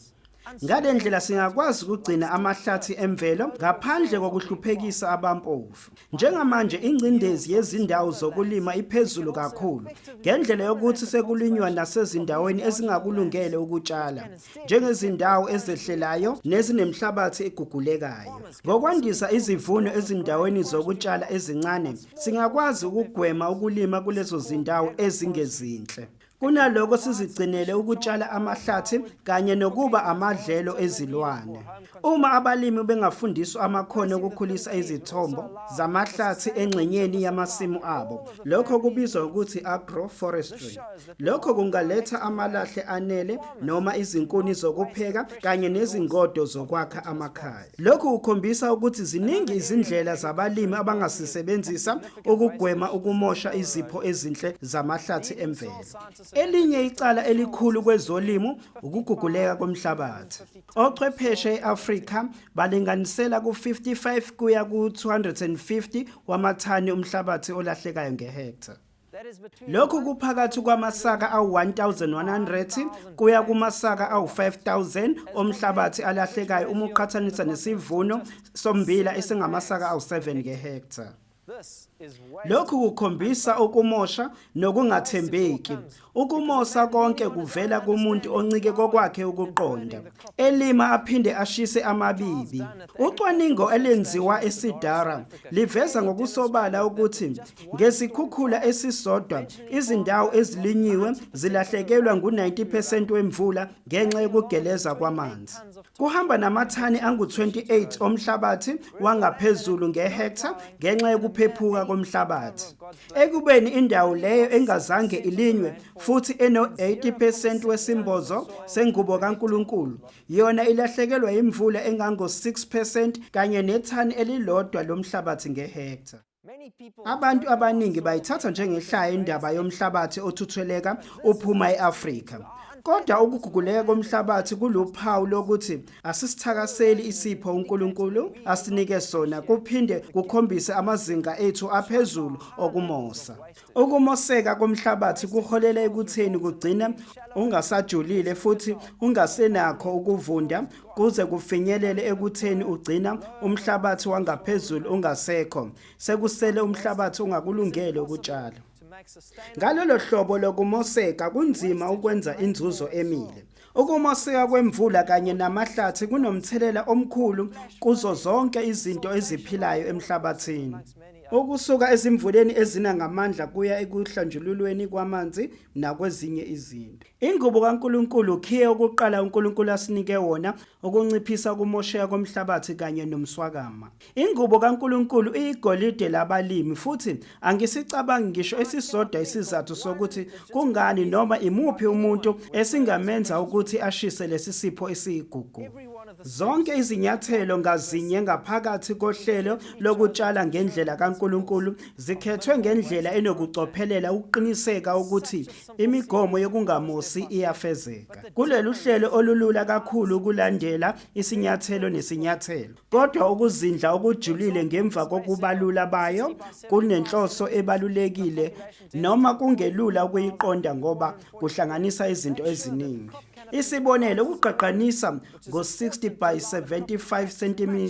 Ngale ndlela singakwazi ukugcina amahlathi emvelo ngaphandle kokuhluphekisa abampofu. Njengamanje ingcindezi yezindawo zokulima iphezulu kakhulu ngendlela yokuthi sekulinywa nasezindaweni ezingakulungele ukutshala, njengezindawo ezehlelayo nezinemhlabathi egugulekayo. Ngokwandisa izivuno ezindaweni zokutshala ezincane, singakwazi ukugwema ukulima kulezo zindawo ezingezinhle. Kunaloko sizigcinele ukutshala amahlathi kanye nokuba amadlelo ezilwane. Uma abalimi bengafundiswa amakhono okukhulisa izithombo zamahlathi engxenyeni yamasimu abo, lokho kubizwa ukuthi agroforestry. Lokho kungaletha amalahle anele noma izinkuni zokupheka kanye nezingodo zokwakha amakhaya. Lokhu kukhombisa ukuthi ziningi izindlela zabalimi abangasisebenzisa ukugwema ukumosha izipho ezinhle zamahlathi emvelo. Elinye icala elikhulu kwezolimo ukuguguleka komhlabathi. Ochwepheshe e-Afrika balinganisela ku-55 kuya ku-250 wamathani omhlabathi olahlekayo ngehektha. Lokhu kuphakathi kwamasaka awu-1100 kuya kumasaka awu-5000 omhlabathi alahlekayo uma uqhathanisa nesivuno sommbila esingamasaka awu-7 ngehektha. Lokhu kukhombisa ukumosha nokungathembeki. Ukumosa konke kuvela kumuntu oncike kokwakhe ukuqonda, elima aphinde ashise amabibi. Ucwaningo elenziwa eSidara liveza ngokusobala ukuthi Ngesikhukhula esisodwa, izindawo ezilinyiwe zilahlekelwa ngu-90 percent wemvula ngenxa yokugeleza kwamanzi. Kuhamba namathani angu-28 omhlabathi wangaphezulu ngehektha ngenxa yokuphephuka komhlabathi. Ekubeni indawo leyo engazange ilinywe futhi eno-80 percent wesimbozo sengubo kaNkulunkulu, yona ilahlekelwa imvula engango-6 percent kanye nethani elilodwa lomhlabathi ngehektha. Abantu abaningi bayithatha njengehlaya indaba yomhlabathi othutheleka uphuma e-Afrika. Kodwa ukuguguleka komhlabathi kuluphawu lokuthi asisithakaseli isipho uNkulunkulu asinike sona kuphinde kukhombise amazinga ethu aphezulu okumosa. Ukumoseka komhlabathi kuholela ekutheni kugcine ungasajulile futhi ungasenakho ukuvunda kuze kufinyelele ekutheni ugcina umhlabathi wangaphezulu ungasekho, sekusele umhlabathi ongakulungele ukutshala. Ngalolo hlobo lokumoseka kunzima ukwenza inzuzo emile. Ukumoseka kwemvula kanye namahlathi kunomthelela omkhulu kuzo zonke izinto eziphilayo emhlabathini. Ukusuka ezimvuleni ezina ngamandla kuya ekuhlanjululweni kwamanzi nakwezinye izinto. Ingubo kaNkulunkulu ukhiye wokuqala uNkulunkulu asinike wona ukunciphisa ukumosheka komhlabathi kanye nomswakama. Ingubo kaNkulunkulu iyigolide labalimi futhi angisicabangi ngisho esisodwa isizathu sokuthi kungani noma imuphi umuntu esingamenza ukuthi ashise lesi sipho esiyigugu. Zonke izinyathelo ngazinye ngaphakathi kohlelo lokutshala ngendlela kaNkulunkulu zikhethwe ngendlela enokucophelela ukuqiniseka ukuthi imigomo yokungamosi iyafezeka. Kulelu hlelo olulula kakhulu ukulandela isinyathelo nesinyathelo, kodwa ukuzindla okujulile ngemva kokubalula bayo kunenhloso ebalulekile noma kungelula ukuyiqonda ngoba kuhlanganisa izinto eziningi. Isibonelo, ukugqagqanisa ngo-60 by 75 cm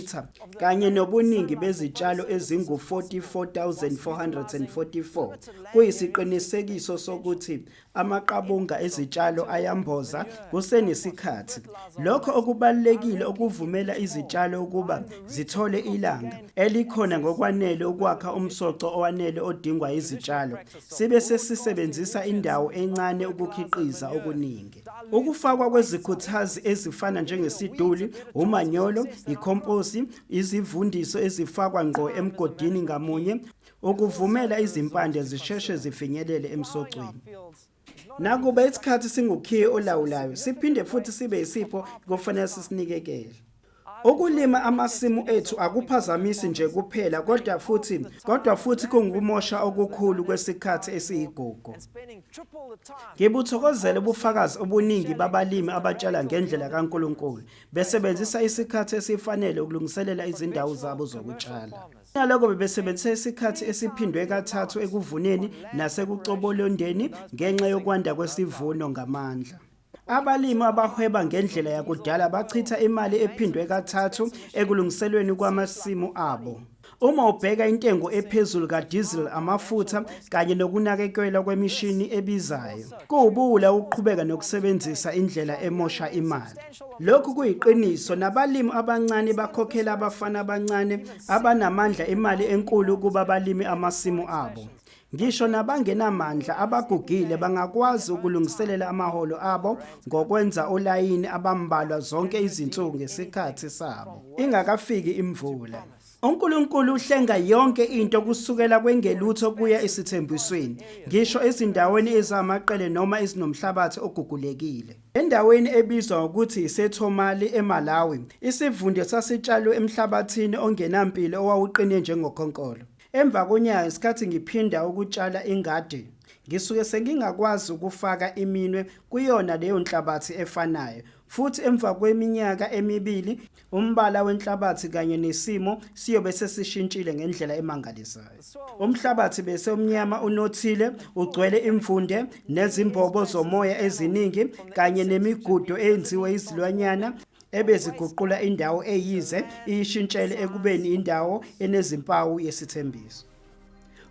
kanye nobuningi bezitshalo ezingu-44,444 kuyisiqinisekiso sokuthi amaqabunga ezitshalo ayamboza kusenesikhathi. Lokho okubalulekile okuvumela izitshalo ukuba zithole ilanga elikhona ngokwanele ukwakha umsoco owanele odingwa yizitshalo, sibe sesisebenzisa indawo encane ukukhiqiza okuningi. Ukufakwa kwezikhuthazi ezifana njengesiduli, umanyolo, ikhomposi, izivundiso ezifakwa ngqo emgodini ngamunye ukuvumela izimpande zisheshe zifinyelele emsocweni. Nakuba isikhathi singukhiye olawulayo, siphinde futhi sibe isipho kufanele sisinikekele. Ukulima amasimu ethu akuphazamisi nje kuphela kodwa futhi kodwa futhi kungukumosha okukhulu kwesikhathi esiyigugu. Ngibuthokozele ubufakazi obuningi babalimi abatshala ngendlela kaNkulunkulu, besebenzisa isikhathi esifanele ukulungiselela izindawo zabo zokutshala. Nalokho bebesebenzisa isikhathi esiphindwe kathathu ekuvuneni nasekucobolondeni ngenxa yokwanda kwesivuno ngamandla. Abalimi abahweba ngendlela yakudala bachitha imali ephindwe kathathu ekulungiselweni kwamasimu abo. Uma ubheka intengo ephezulu kadiesel, amafutha kanye nokunakekelwa kwemishini ebizayo, kuwubuwula ukuqhubeka nokusebenzisa indlela emosha imali. Lokhu kuyiqiniso nabalimi abancane bakhokhela abafana abancane abanamandla imali enkulu ukuba balime amasimu abo. Ngisho nabangenamandla abagugile bangakwazi ukulungiselela amaholo abo ngokwenza olayini abambalwa zonke izinsuku ngesikhathi sabo ingakafiki imvula. UNkulunkulu uhlenga yonke into kusukela kwengelutho kuya esithembisweni, ngisho ezindaweni ezamaqele noma ezinomhlabathi ogugulekile. Endaweni ebizwa ngokuthi iseThomali eMalawi, isivunde sasitshalwe emhlabathini ongenampilo owawuqine njengokhonkolo. Emva konyaka ngesikhathi ngiphinda ukutshala ingadi, ngisuke sengingakwazi ukufaka iminwe kuyona leyo nhlabathi efanayo futhi emva kweminyaka emibili umbala wenhlabathi kanye nesimo siyobe sesishintshile ngendlela emangalisayo. Umhlabathi bese umnyama unothile, ugcwele imvunde nezimbobo zomoya eziningi kanye nemigudu eyenziwe izilwanyana ebeziguqula indawo eyize iyishintshele ekubeni indawo enezimpawu yesithembiso.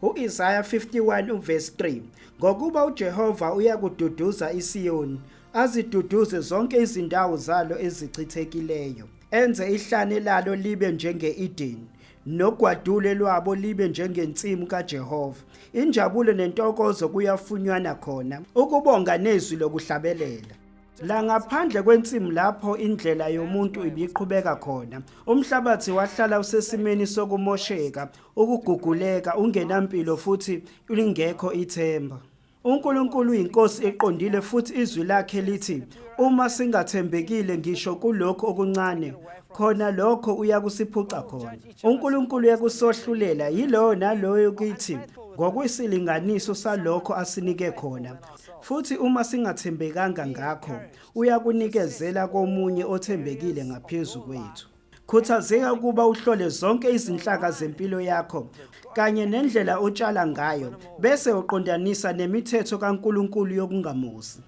U-Isaya 51 uvesi 3 Ngokuba uJehova uyakududuza iSiyoni, aziduduze zonke izindawo zalo ezichithekileyo, enze ihlane lalo libe njenge-Edeni, nogwadule lwabo libe njengensimu kaJehova. Injabulo nentokozo kuyafunywana khona, ukubonga nezwi lokuhlabelela. La ngaphandle kwensimu lapho indlela yomuntu ibiqhubeka khona, umhlabathi wahlala usesimeni sokumosheka, ukuguguleka, ungenampilo futhi lingekho ithemba. UNkulunkulu uyinkosi eqondile futhi izwi lakhe lithi uma singathembekile ngisho kulokhu okuncane, khona lokho uyakusiphuca khona. UNkulunkulu uyakusohlulela yilowo naloyo kithi ngokwesilinganiso salokho asinike khona. Futhi uma singathembekanga ngakho, uyakunikezela komunye othembekile ngaphezu kwethu. Khuthazeka ukuba uhlole zonke izinhlaka zempilo yakho kanye nendlela otshala ngayo bese uqondanisa nemithetho kaNkulunkulu yokungamosi.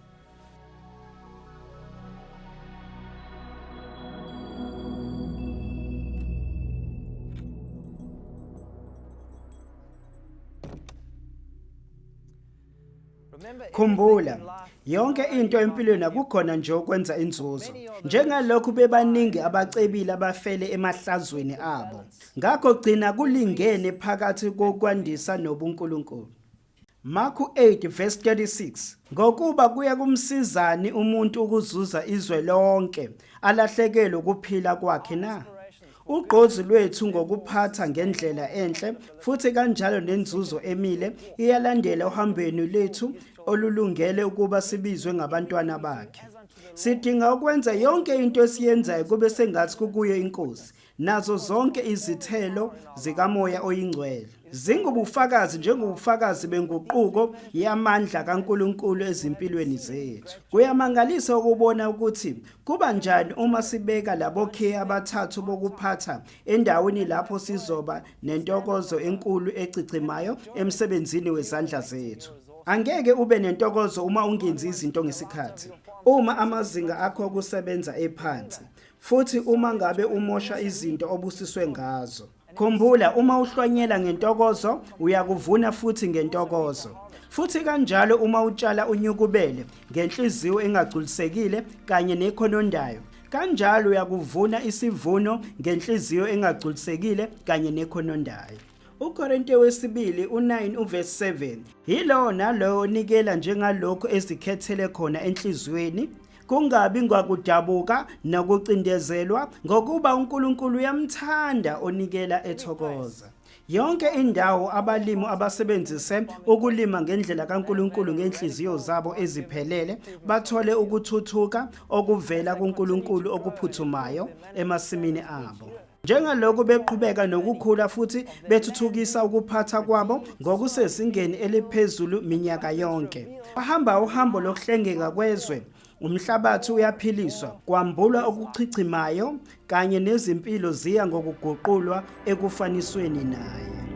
Khumbula, yonke into empilweni akukhona nje ukwenza inzuzo. Njengalokhu bebaningi abacebile abafele emahlazweni abo. Ngakho gcina kulingene phakathi kokwandisa nobuNkulunkulu. Marku 8 verse 36 Ngokuba kuya kumsizani umuntu ukuzuza izwe lonke alahlekelwe ukuphila kwakhe na? Ugqozi lwethu ngokuphatha ngendlela enhle futhi kanjalo nenzuzo emile iyalandela ohambweni lethu olulungele ukuba sibizwe ngabantwana bakhe. Sidinga ukwenza yonke into esiyenzayo kube sengathi kukuyo iNkosi nazo zonke izithelo zikaMoya oyiNgcwele zingubufakazi njengobufakazi benguquko yamandla kaNkulunkulu ezimpilweni zethu. Kuyamangalisa ukubona ukuthi Kuba njani uma sibeka labokhiye abathathu bokuphatha endaweni lapho sizoba nentokozo enkulu echichimayo emsebenzini wezandla zethu? Angeke ube nentokozo uma ungenzi izinto ngesikhathi, uma amazinga akho okusebenza ephansi, futhi uma ngabe umosha izinto obusiswe ngazo. Khumbula, uma uhlwanyela ngentokozo, uyakuvuna futhi ngentokozo. Futhi kanjalo uma utshala unyukubele ngenhliziyo engagculisekile kanye nekhonondayo, kanjalo uyakuvuna isivuno ngenhliziyo engagculisekile kanye nekhonondayo. UKorinte wesibili u9 uverse 7 Yilowo nalowo onikela njengalokhu ezikhethele khona enhliziyweni. Kungabi ngwakudabuka nokucindezelwa, ngokuba uNkulunkulu uyamthanda onikela ethokoza. Yonke indawo abalimi abasebenzise ukulima ngendlela kaNkulunkulu ngenhliziyo zabo eziphelele bathole ukuthuthuka okuvela kuNkulunkulu okuphuthumayo emasimini abo. Njengalokhu beqhubeka nokukhula futhi bethuthukisa ukuphatha kwabo ngokusezingeni eliphezulu minyaka yonke. Bahamba uhambo lokuhlengeka kwezwe, umhlabathi uyaphiliswa, kwambulwa okuchichimayo kanye nezimpilo ziya ngokuguqulwa ekufanisweni naye.